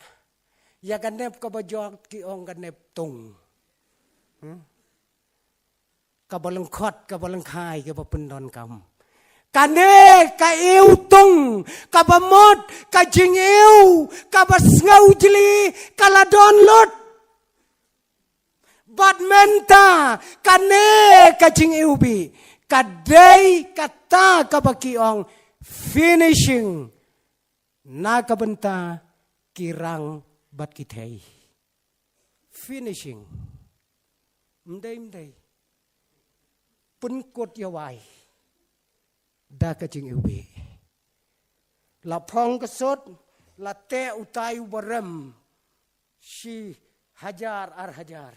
Ïa ka nep kaba jot ki ong ka nep tung. Hmm? Kaba lyngkot, kaba lyngkhai, kaba pyndonkam. Kane ka iwtung, kaba mut, ka jingiw, kaba sngewjli, ka la don lut. Bad mynta, kane ka jingiwbih, ka dei kata kaba ki ong finishing. Na ka bynta ki rang bad ki thei. Finishing. Ym dei, ym dei. Pynkut ïa wai da ka jingiwbih. La phong ka sut, la teh utai uba rem shi hajar ar hajar.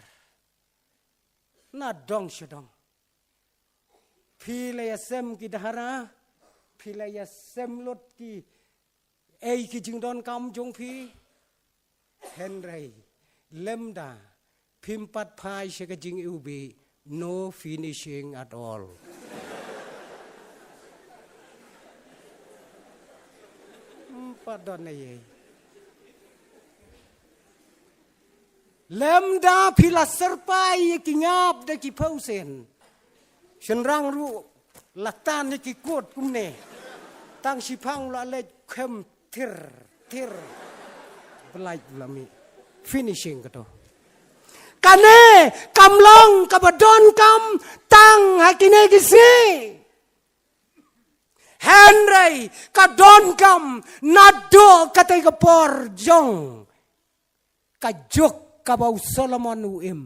Na dong sha dong. Phi la ïasem ki dhara, phi la ïasem lut ki, ei ki jingdonkam jong phi. Hynrei lymda phim pat phai sha ka jingiwbih, no finishing at all. Ym pat don ei ei. Lymda phi la syrpai ïa ki ngap da ki phew sen. Shynrang ruh la tan ïa ki kut kumne. Tang shiphang la leit khem tir, tir. Blai la mih. Finishing kato. Kane kam long kaba donkam tang ha kine ki sngi. Hynrei ka donkam naduh katei ka por jong ka juk kaba u Solomon u im.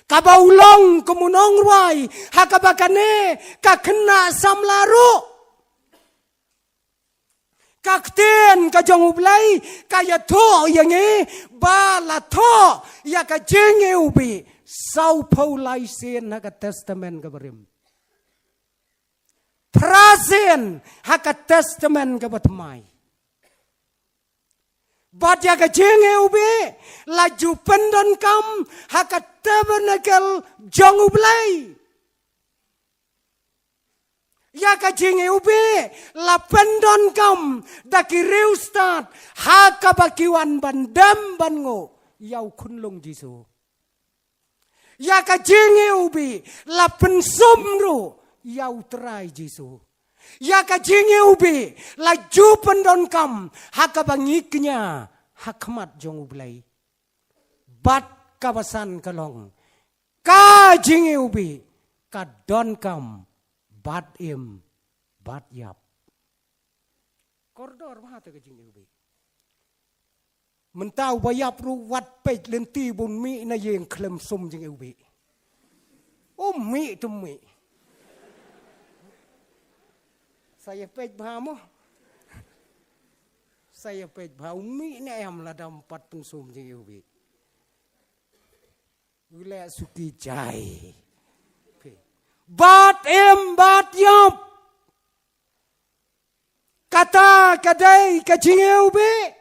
Kaba u long kum u nongrwai, ha kaba kane ka khynnah samla ruh. Ka ktien ka jong U Blei ka ïathuh ïa ngi ba la thoh ïa ka jingiwbih saw phew lai sien ha ka Testament kaba rim. Phra sien ha ka Testament kaba thymmai. Bad ïa ka jingiwbih la ju pyndonkam ha ka tabernacle jong U Blei. Ïa ka jingiwbih la pyndonkam da ki riewstad ha kaba ki wan ban dem ban nguh ïa u khunlung Jisu. Ïa ka jingiwbih la pynsum ruh ïa U Trai Jisu. Ïa ka jingiwbih la ju pyndonkam ha kaba ngi kñia ha khmat jong U Blei. Bad kaba san ka long, ka jingiwbih ka donkam bad im bad ïap. Kordor bha te ka jingiwbih. Mynta uba ïap ruh wat peit lynti bun mih na ïing khlem sum jingiwbih. Um mih tum mih. Sa ïa peit bha mo. Sa ïa peit bha um mih ne em lada ym pat pynsum jingiwbih. U leh suki jai. Bad im bad ïap. Kata ka dei ka jingiwbih.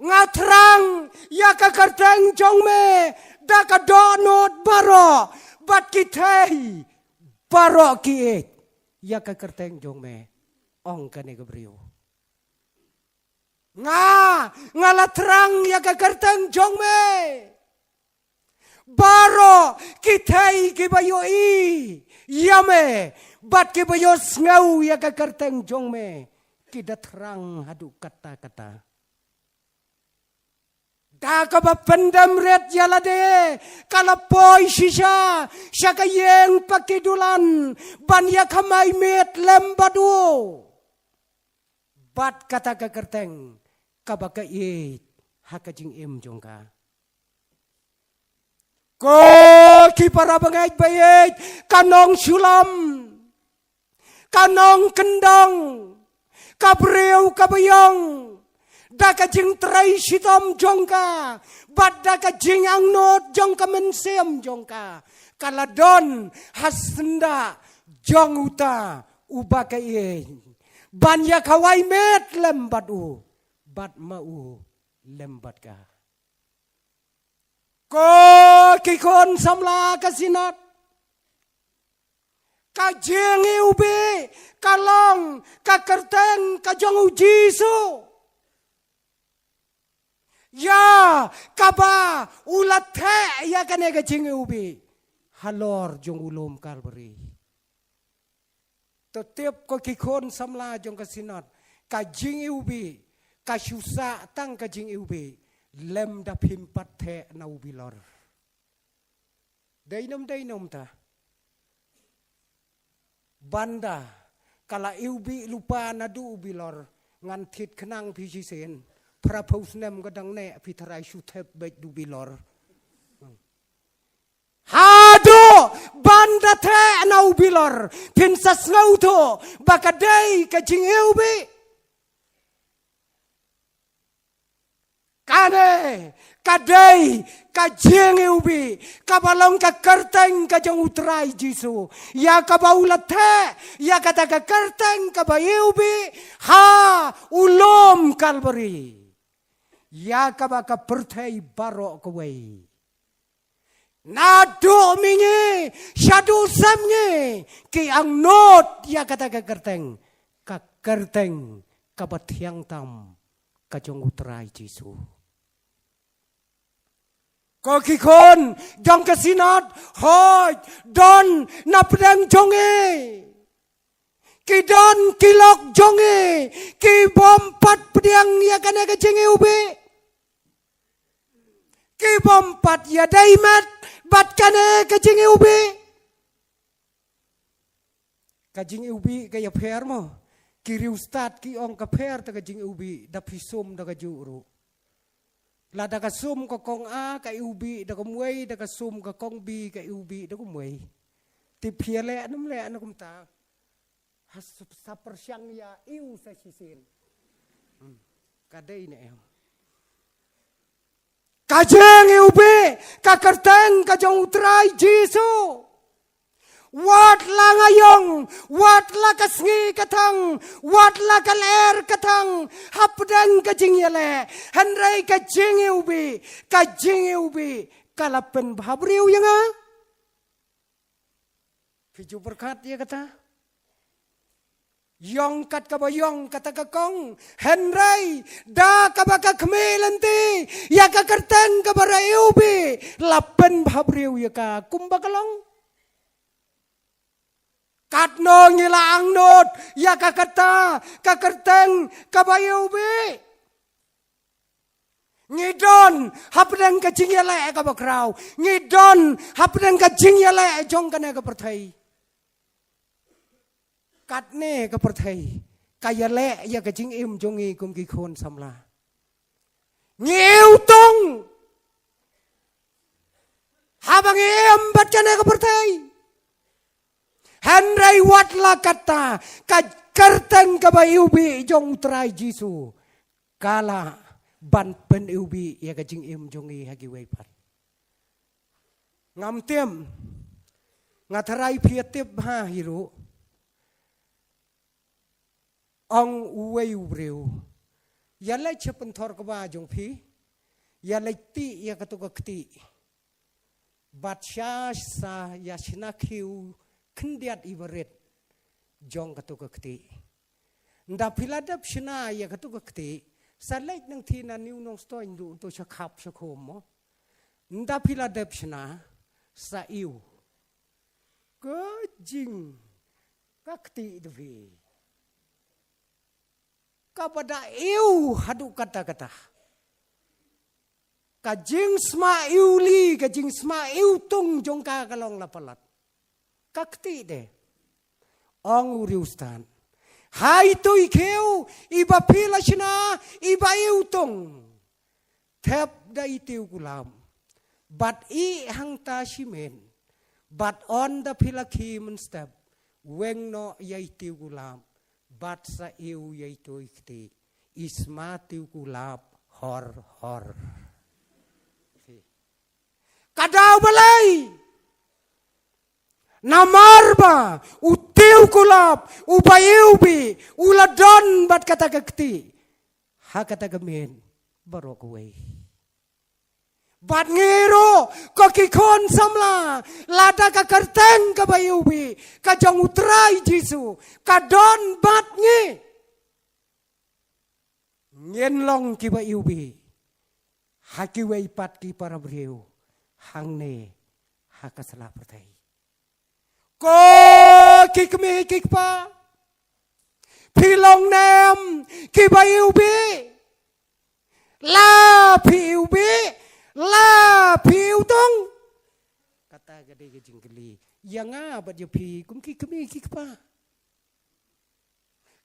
Nga thrang ïa ka kyrteng jong me da ka dohnud baroh, bad ki thei baroh ki ïeit ïa ka kyrteng jong me, ong kane ka briew. Nga, nga la thrang ïa ka kyrteng jong me. Baroh ki thei kiba ïohi ïa me bad kiba ïohsngew ïa ka kyrteng jong me, ki da thrang haduh katta katta. Ta kaba pyndem rit ïa lade, ka la poi shisha sha ka ïing pakidulan ban ïa khamai miet lem bad u. Bad kata ka kyrteng kaba ka ïeit ha ka jingim jong ka. Ko ki para bangeit ba ïeit, ka nong Shulam, ka nong kyndong, ka briew kaba ïong, da ka jingtrei shitom jong ka bad da ka jingangnud jong ka mynsiem jong ka, ka la don ha syndah jong uta uba ka ïeit, ban ïa kawai miet lem bad u, bad ma u lem bad ka. Ko ki khun samla ka Synod, ka jingiwbih ka long ka kyrteng ka jong u Jisu, ïa kaba u la theh ïa kane ka jingiwbih halor jong u lum Kalbari. To tip ko ki khun samla jong ka Synod, ka jingiwbih ka shu sah tang ka jingiwbih, lymda phim pat theh na u bilor. Dei nym, dei nym ta. Bynda ka la iwbih lypa naduh u bilor, ngan thied khnang phi shisien. Phra phew snem ka dang neh phi tharai shu thep beit da u bilor. Haduh ban da theh na u bilor, phin sa sngewthuh ba ka dei ka jingiwbih. Kane ka dei ka jingiwbih kaba long ka kyrteng ka jong u Trai Jisu, ïa kaba u la theh ïa kata ka kyrteng kaba iwbih ha u lum Kalbari, ïa kaba ka pyrthei baroh kawei, naduh mihngi shaduh sepngi, ki angnud ïa kata ka kyrteng, ka kyrteng kaba thiang tam ka jong u Trai Jisu. Ko ki khun jong ka Synod, hooid, don na pdeng jong ngi, ki don ki lok jong ngi ki bym pat pdiang ïa kane ka jingiwbih, ki bym pat ïadei met bad kane ka jingiwbih. Ka jingiwbih ka ïapher mo. Ki riewstad ki ong ka pher ta ka jingiwbih da phi sum da kajuh ruh. Lada ka sum ka kong A ka iwbih da kumwei, da ka sum ka kong B ka iwbih da kumwei. Te phi ïaleh ne ym leh ne kumta? Ha, sa pyrshang ïa iw sa shisien. Hmm. Ka dei ne em? Ka jingiwbih ka kyrteng ka jong u Trai Jisu. Wat la nga ïong, wat la ka sngi ka thang, wat la ka lyer ka thang, hapdeng ka jingïaleh, hynrei ka jingiwbih, ka jingiwbih ka la pynbhabriew ïa nga. Phi ju pyrkhat ïa kata? Ïong kat kaba ïong kata ka kong, hynrei da kaba ka khmih lynti ïa ka kyrteng kaba ra iwbih, la pynbhabriew ïa ka kumba ka long. Katno ngi la angnud ïa ka kata ka kyrteng kaba iwbih? Ngi don hapdeng ka jingïaleh kaba khraw. Ngi don hapdeng ka jingïaleh jong kane ka pyrthei. Katne ka pyrthei ka ïaleh ïa ka jingim jong ngi kum ki khun samla. Ngi iw tong haba ngi im bad kane ka pyrthei. Hynrei wat la katta, ka kyrteng kaba iwbih jong u Trai Jisu ka lah ban pyniwbih ïa ka jingim jong ngi ha kiwei pat. Ngam tip, nga tharai phi ïa tip bha hi ruh. Ong uwei u briew, ïa leit sha pynthor kba jong phi, ïa leit tih ïa kato ka ktieh. Bad sha sa ïa shna khiew khyndiat i barit jong kato ka ktieh. Nda phi la dep shna ïa kato ka ktieh, sa leit nangthie na New Nongstoiñ duh to sha khap sha khum mo. Nda phi la dep shna, sa iw. Ka jing ka ktieh da phi. Kaba da iw haduh katta katta. Ka jingsma iwli, ka jingsma iwtung jong ka ka long la palat. Ka kti de. Ong u riewstad. Ha itu i khiew, iba phi la shna, iba iwtung. Thep da i tiew kulap. Bad i hangta shimet. Bad ynda phi la khie mynstep. Weng noh ïa i tiew kulap. Bad sa ïew ïa itu i kti. Isma tiew kulap hor hor. Ka daw balei? Namar ba u tiew kulap, u ba iwbih, u la don bad kata ka kti. Ha kata ka miet, baroh kawei. Bad ngi ruh, ko ki khun samla, lada ka kyrteng kaba iwbih, ka jong u Trai Jisu, ka don bad ngi. Ngin long kiba iwbih. Ha kiwei pat ki para briew. Hangne ha ka sla pyrthei. Ko ki kmie ki kpa. Phi long ne em kiba iwbih. La phi iwbih. La phi iwtung. Kata ka dei ka jingkylli. Ïa nga bad ïa phi kum ki kmie ki kpa.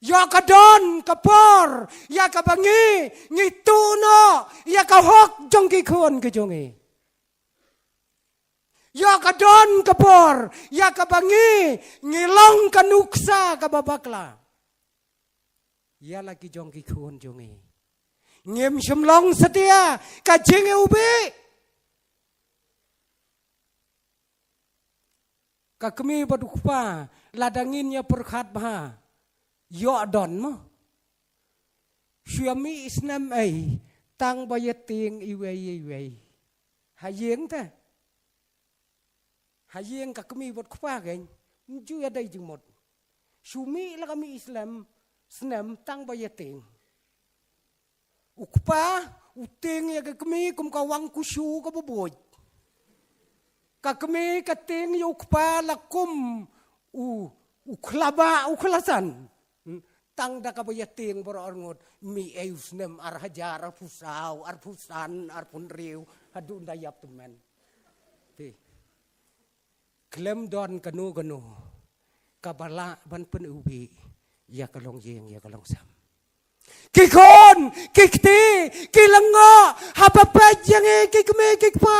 Ïa ka don ka por, ïa kaba ngi, ngi tuh noh, ïa ka hok jong ki khun ki jong ngi. Ïa ka don ka por, ïa kaba ngi, ngi long ka nuksa kaba bakla. Ïa la ki jong ki khun jong ngi. Ngim shym long satia, ka jingiwbih. Ka kmie bad u kpa, lada ngin ïa pyrkhat bha. Ïoh don mo. Shu ïa mih snem ei, tang ba ïa tieng iwei iwei. Ha ïing te. Ha ïing ka kmie bad u kpa kein, ym ju ïa dei jingmut. Shu mih la ka mih snem, snem tang ba ïa tieng. U kpa, u tieng ïa ka kmie kum ka wang kushu kaba buit. Ka kmie ka tieng ïa u kpa la kum u, u khlaba, u khlasan. Hmm, tang da kaba ïa tieng baroh arngut, mih ei u snem ar hajar, arphew saw, arphew san, arphew hynriew, haduh ynda ïap tymmen. Phi. Khlem don kano kano kaba lah ban pyniwbih ïa ka longïing ïa ka longsem. Ki khun, ki kti, ki lyngngoh, haba peit ïa ngi ki kmie ki kpa.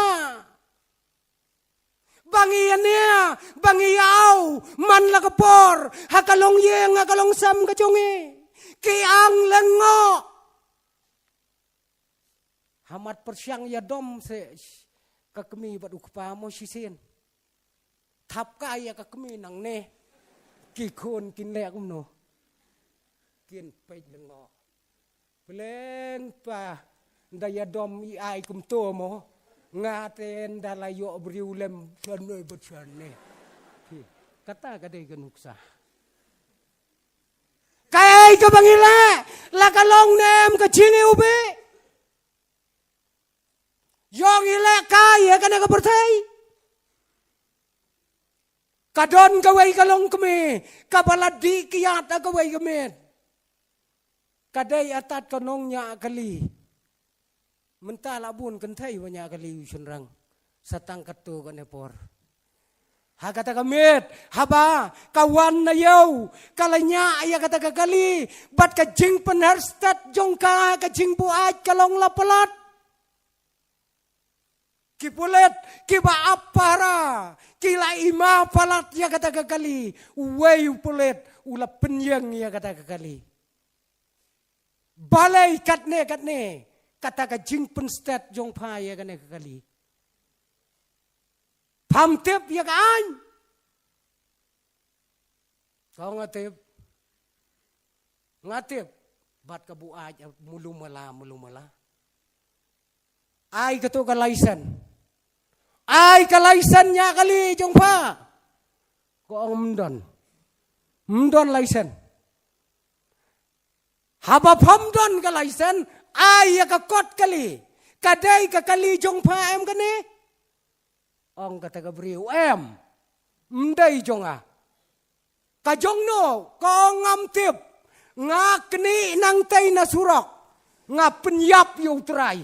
Ba ngi ïa nia, ba ngi ïa aw, man la ka por, ha ka longïing ha ka longsem ka jong ngi. Ki ang lyngngoh. Ha mat pyrshang ïa dom se ka kmie bad u kpa mo shisien. Thap kai ïa ka kmie nangne. Ki khun kin leh kumno. Kin peit lyngngoh. Pleng pa. Nda ïa dom i ai kumto mo. Nga te nda la ïoh briew lem shane bad shane. Phi. Kata ka dei ka nuksa. Kaei kaba ngi leh, la ka long ne em ka jingiwbih. Ïoh ngi leh kai ïa kane ka pyrthei. Ka don kawei ka longkmie, kaba la dih kiad ha kawei ka miet. Ka dei atat ka nongñiah kali. Mynta la bun kynthei ba ñiah kali u shynrang. Sa tang katto katne por. Ha kata ka miet, haba ka wan na ïew, ka la ñiah ïa kata ka kali, bad ka jingpynher stet jong ka, ka jingbuaid ka long la palat. Ki pulit, kiba ap pahara, ki la ima palat ïa kata ka kali, uwei u pulit, u la pynïeng ïa kata ka kali. Balei katne katne, kata ka jingpynstet jong pha ïa kane ka kali. Pham tip ïa ka aiñ. Ka nga tip. Nga tip. Bad ka buaid mulu mala, mulu mala. Ai kato ka license. Ai ka license ñiah kali jong pha. Ka ong ym don. Ym don license. Haba pham don ka license, ai ïa ka kot kali. Ka dei ka kali jong pha em kane? Ong kata ka briew em. Ym dei jong nga. Ka jong no, ka ong ngam tip. Nga knieh nangtei na surok. Nga pynïap ïa u trai.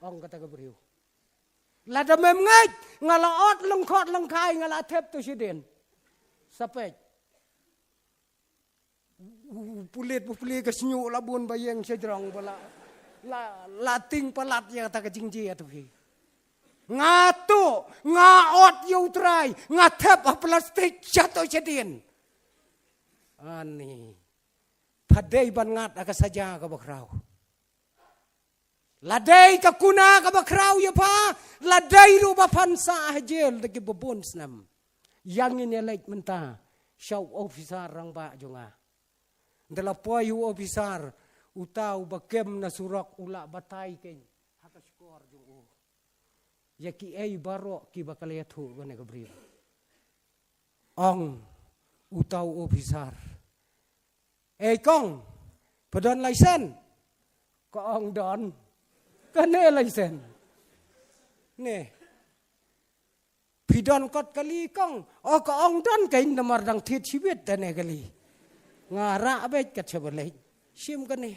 Ong kata ka briew. Lada mem ngeit, nga la ot lyngkhot lyngkhai, nga la thep to shadien. Sa peit. U pulit, u pulit ka shñiuh la bun ba ïeng sha jrong ba la, la, la tieng palat ïa kata ka jingjia to phi. Nga tuh, nga ot ïa U Trai, nga thep ha plastik sha to shadien. Ani. Pha dei ban ngat ha ka saja kaba khraw. La dei ka kuna kaba khraw ïa pha, la dei ruh ba phan sah ha jel da kiba bun snem. Ïa ngin ïa leit mynta sha u ophisar rangbah jong nga. Nda la poi u ophisar, uta uba kem na surok u la batai kein ha ka shkor jong u ïa kiei baroh kiba ka la ïathuh kane ka briew. Ong uta u ophisar, "Ei kong, phi don license?" Ka ong, "Don." "Kane license ne, phi don kot kali kong?" "O," ka ong, "don kein, namar dang thied shibit tane kali. Nga rah beit kat shaba leit. Shim kane."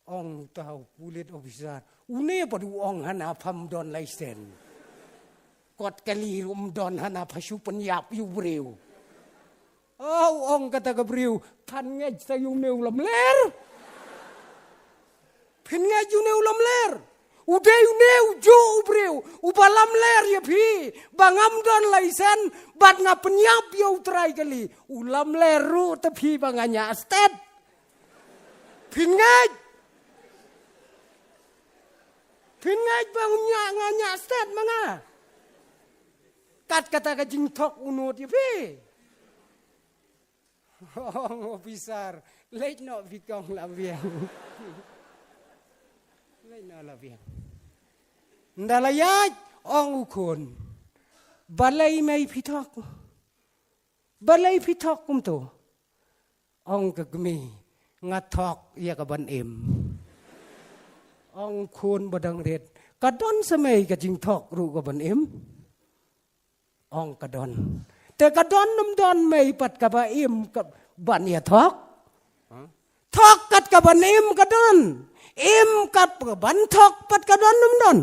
Ong uta u pulit ophisar, "Une pat u ong hana pham don license. Kot kali ruh ym don hana, pha shu pynïap ïa u briew." O, ong kata ka briew, "Phan ngeit sa ïa une u lamler? Phin ngeit ïa une u lamler? U dei une u juh u briew uba lamler ïa phi ba ngam don license bad nga pynïap ïa U Trai kali. U lamler ruh te phi ba nga ñiah stet. Phin ngeit? Phin ngeit ba nga ñiah, nga ñiah stet ma nga? Kat kata ka jingthok u nud ïa phi." Ong u ophisar, "Leit noh phi kong, la biang. Leit noh, la biang." Nda la ïaid, ong u khun, "Balei mei phi thok? Balei phi thok kumto?" Ong ka kmie, "Nga thok ïa ka ban im." Ong khun ba dang rit, "Ka don sa mei ka jingthok ruh ka ban im?" Ong, "Ka don." "Te ka don ym don mei pat kaba im ka ban ïa thok? Thok kat ka ban im ka don. Im kat ka ban thok pat ka don ym don?"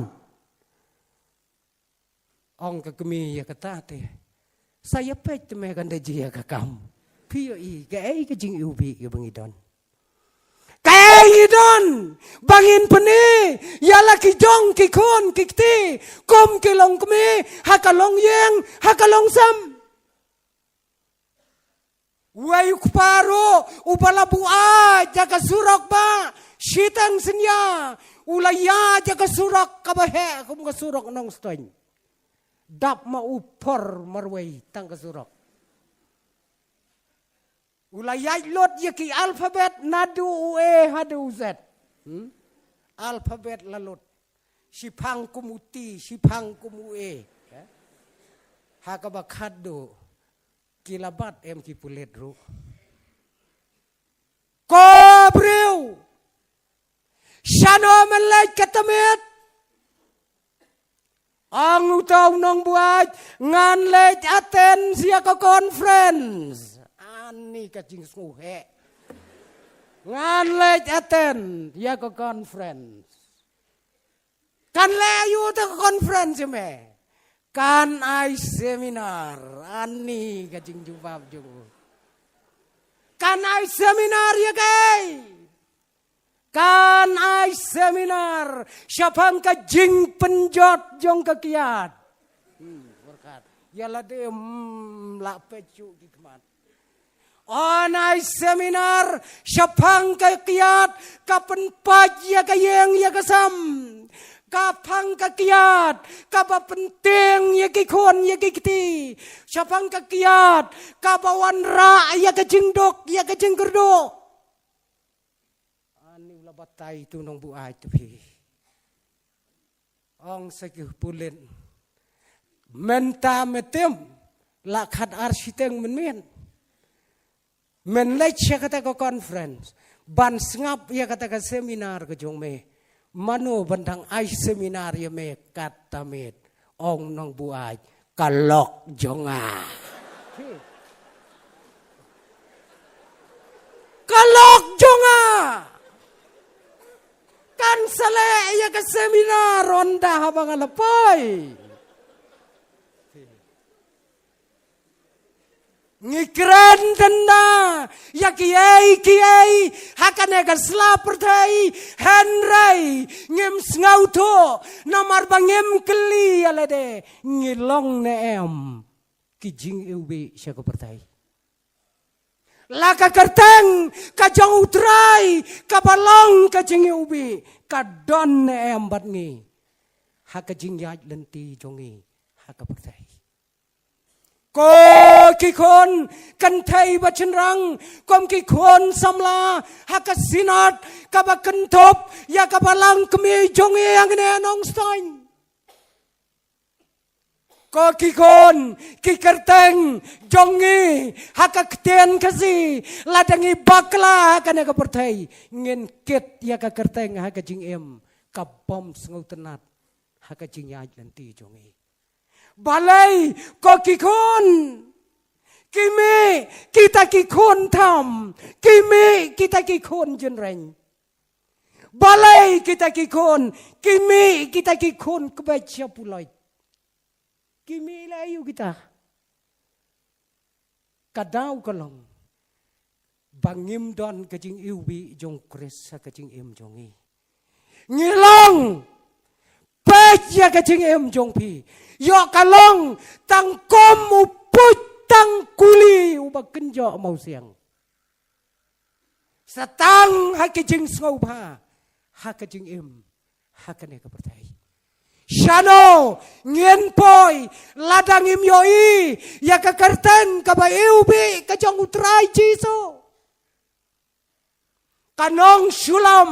Ong ka kmie, "Ïa kata te sa ïa peit te me kan da jia ka kam. Phi ïohi kaei ka jingiwbih kaba ngi don? Kaei ngi don ba ngin pyni ïa la ki jong ki khun ki kti kum ki longkmie ha ka longïing, ha ka longsem?" Uwei u kpa ruh uba la buaid ïa ka surok ba shiteng synñia, u la ïaid ïa ka surok kaba heh kum ka surok Nongstoiñ. Dap ma u por marwei tang ka surok. U la ïaid lut ïa ki alphabet naduh u A haduh u Z. Hmm? Alphabet la lut. Shiphang kum u T, shiphang kum u A. Eh? Ha kaba khatduh ki la bat em ki pulit ruh. Ko briew, shano men leit ka tamiat? Ong uta u nongbuaid, ngan leit attend ïa ka conference. Ani ka jingsngewheh. Ngan leit attend ïa ka conference. Kan leh aïu te ka conference me? Kan ai seminar. Ani ka jingjubab jong u. Kan ai seminar ïa kaei? Kan ai seminar shaphang ka jingpynjot jong ka kiad. Hmm, berkat. Ïa lade, hmm, la peit shuh ki khmat. Yn ai seminar shaphang ka kiad ka pynpait ïa ka ïing ïa ka sem. Shaphang ka kiad kaba pyntieng ïa ki khun ïa ki kti. Shaphang ka kiad kaba wanrah ïa ka jingduk ïa ka jingkyrduh. Ani u la batai tu nongbuaid tu phi. Ong sa ki pulit, mynta mynmiet la khatar shiteng mynmiet. Men leit sha kata ka conference ban sngap ïa kata ka seminar ka jong me. Mano ban dang ai seminar ïa me kata miet? Ong nongbuaid, ka lok jong nga. Ka lok jong nga. Kan Sa leh ïa ka seminar ynda haba nga la poi. Ngi kren tang ïa kiei kiei ha kane ka sla pyrthei, hynrei ngim sngewthuh namar ba ngim kylli ïa lade, ngi long ne em ki jingiwbih sha ka pyrthei. La ka kyrteng ka jong U Trai kaba long ka jingiwbih, ka don ne em bad ngi ha ka jingïaid lynti jong ngi ha ka pyrthei. Ko ki khun kynthei bad shynrang, kum ki khun samla ha ka Synod kaba kynthup ïa ka Balang Kmie jong ngi hangne Nongstoiñ. Ko ki khun, ki kyrteng jong ngi ha ka ktien Khasi, lada ngi bakla ha kane ka pyrthei, ngin kit ïa ka kyrteng ha ka jingim kabym sngewtynnat ha ka jingïaid lynti jong ngi. Balei ko ki khun, ki mih kita ki khun tham, ki mih kita ki khun jynreng? Balei kita ki khun, ki mih kita ki khun kbet sha puloit? Ki mih la ïa kita. Ka daw ka long ba ngim don ka jingiwbih jong Khrist ha ka jingim jong ngi. Ngi long peit ïa ka jingim jong phi, ïoh ka long tang kum u puit tang kuli uba kynjoh mawsiang. Sa tang ha ki jingsngewbha ha ka jingim ha kane ka pyrthei. Shano ngin poi lada ngim ïohi ïa ka kyrteng kaba iwbih ka jong U Trai Jisu? Ka nongshulom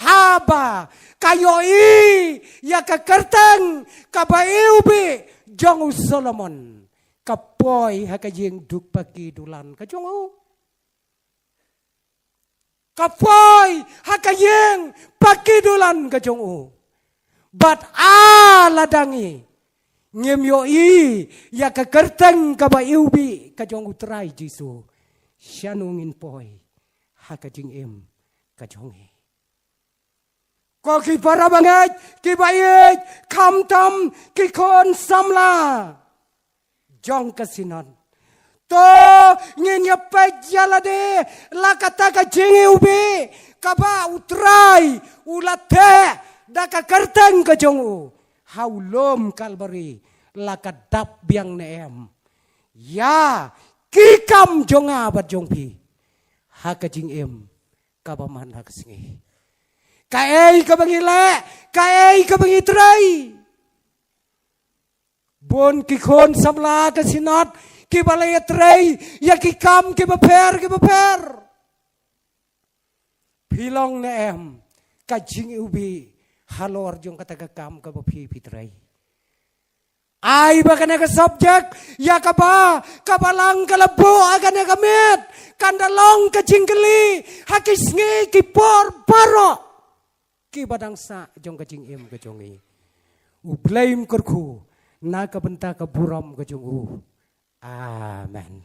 haba ka ïohi ïa ka kyrteng kaba iwbih jong u Solomon, ka poi ha ka ïing duk paki dulan ka jong u. Ka poi ha ka ïing paki dulan ka jong u. Bad a lada ngi ngim ïohi ïa ka kyrteng kaba iwbih ka jong U Trai Jisu, shano ngin poi ha ka jingim ka jong ngi? Ko ki para bangeit kiba ïeit, khamtam ki khun samla jong ka Synod, to ngin ïa peit ïa lade la kata ka jingiwbih kaba U Trai u la theh da ka kyrteng ka jong u ha u lum Kalbari, la ka dap biang ne em ïa ki kam jong nga bad jong phi ha ka jingim kaba man ha ka sngi? Kaei kaba ngi leh, kaei kaba ngi trei? Bun ki khun samla ka Synod kiba la ïatrei ïa ki kam kiba pher kiba pher. Phi long ne em ka jingiwbih halor jong kata ka kam kaba phi phi trei? Ai ba kane ka subject ïa kaba ka Balang ka la buh ha kane ka miet kan da long ka jingkylli ha ki sngi ki por baroh kiba dang sah jong ka jingim ka jong ngi. U Blei un kyrkhu na ka bynta ka burom ka jong u. Amen.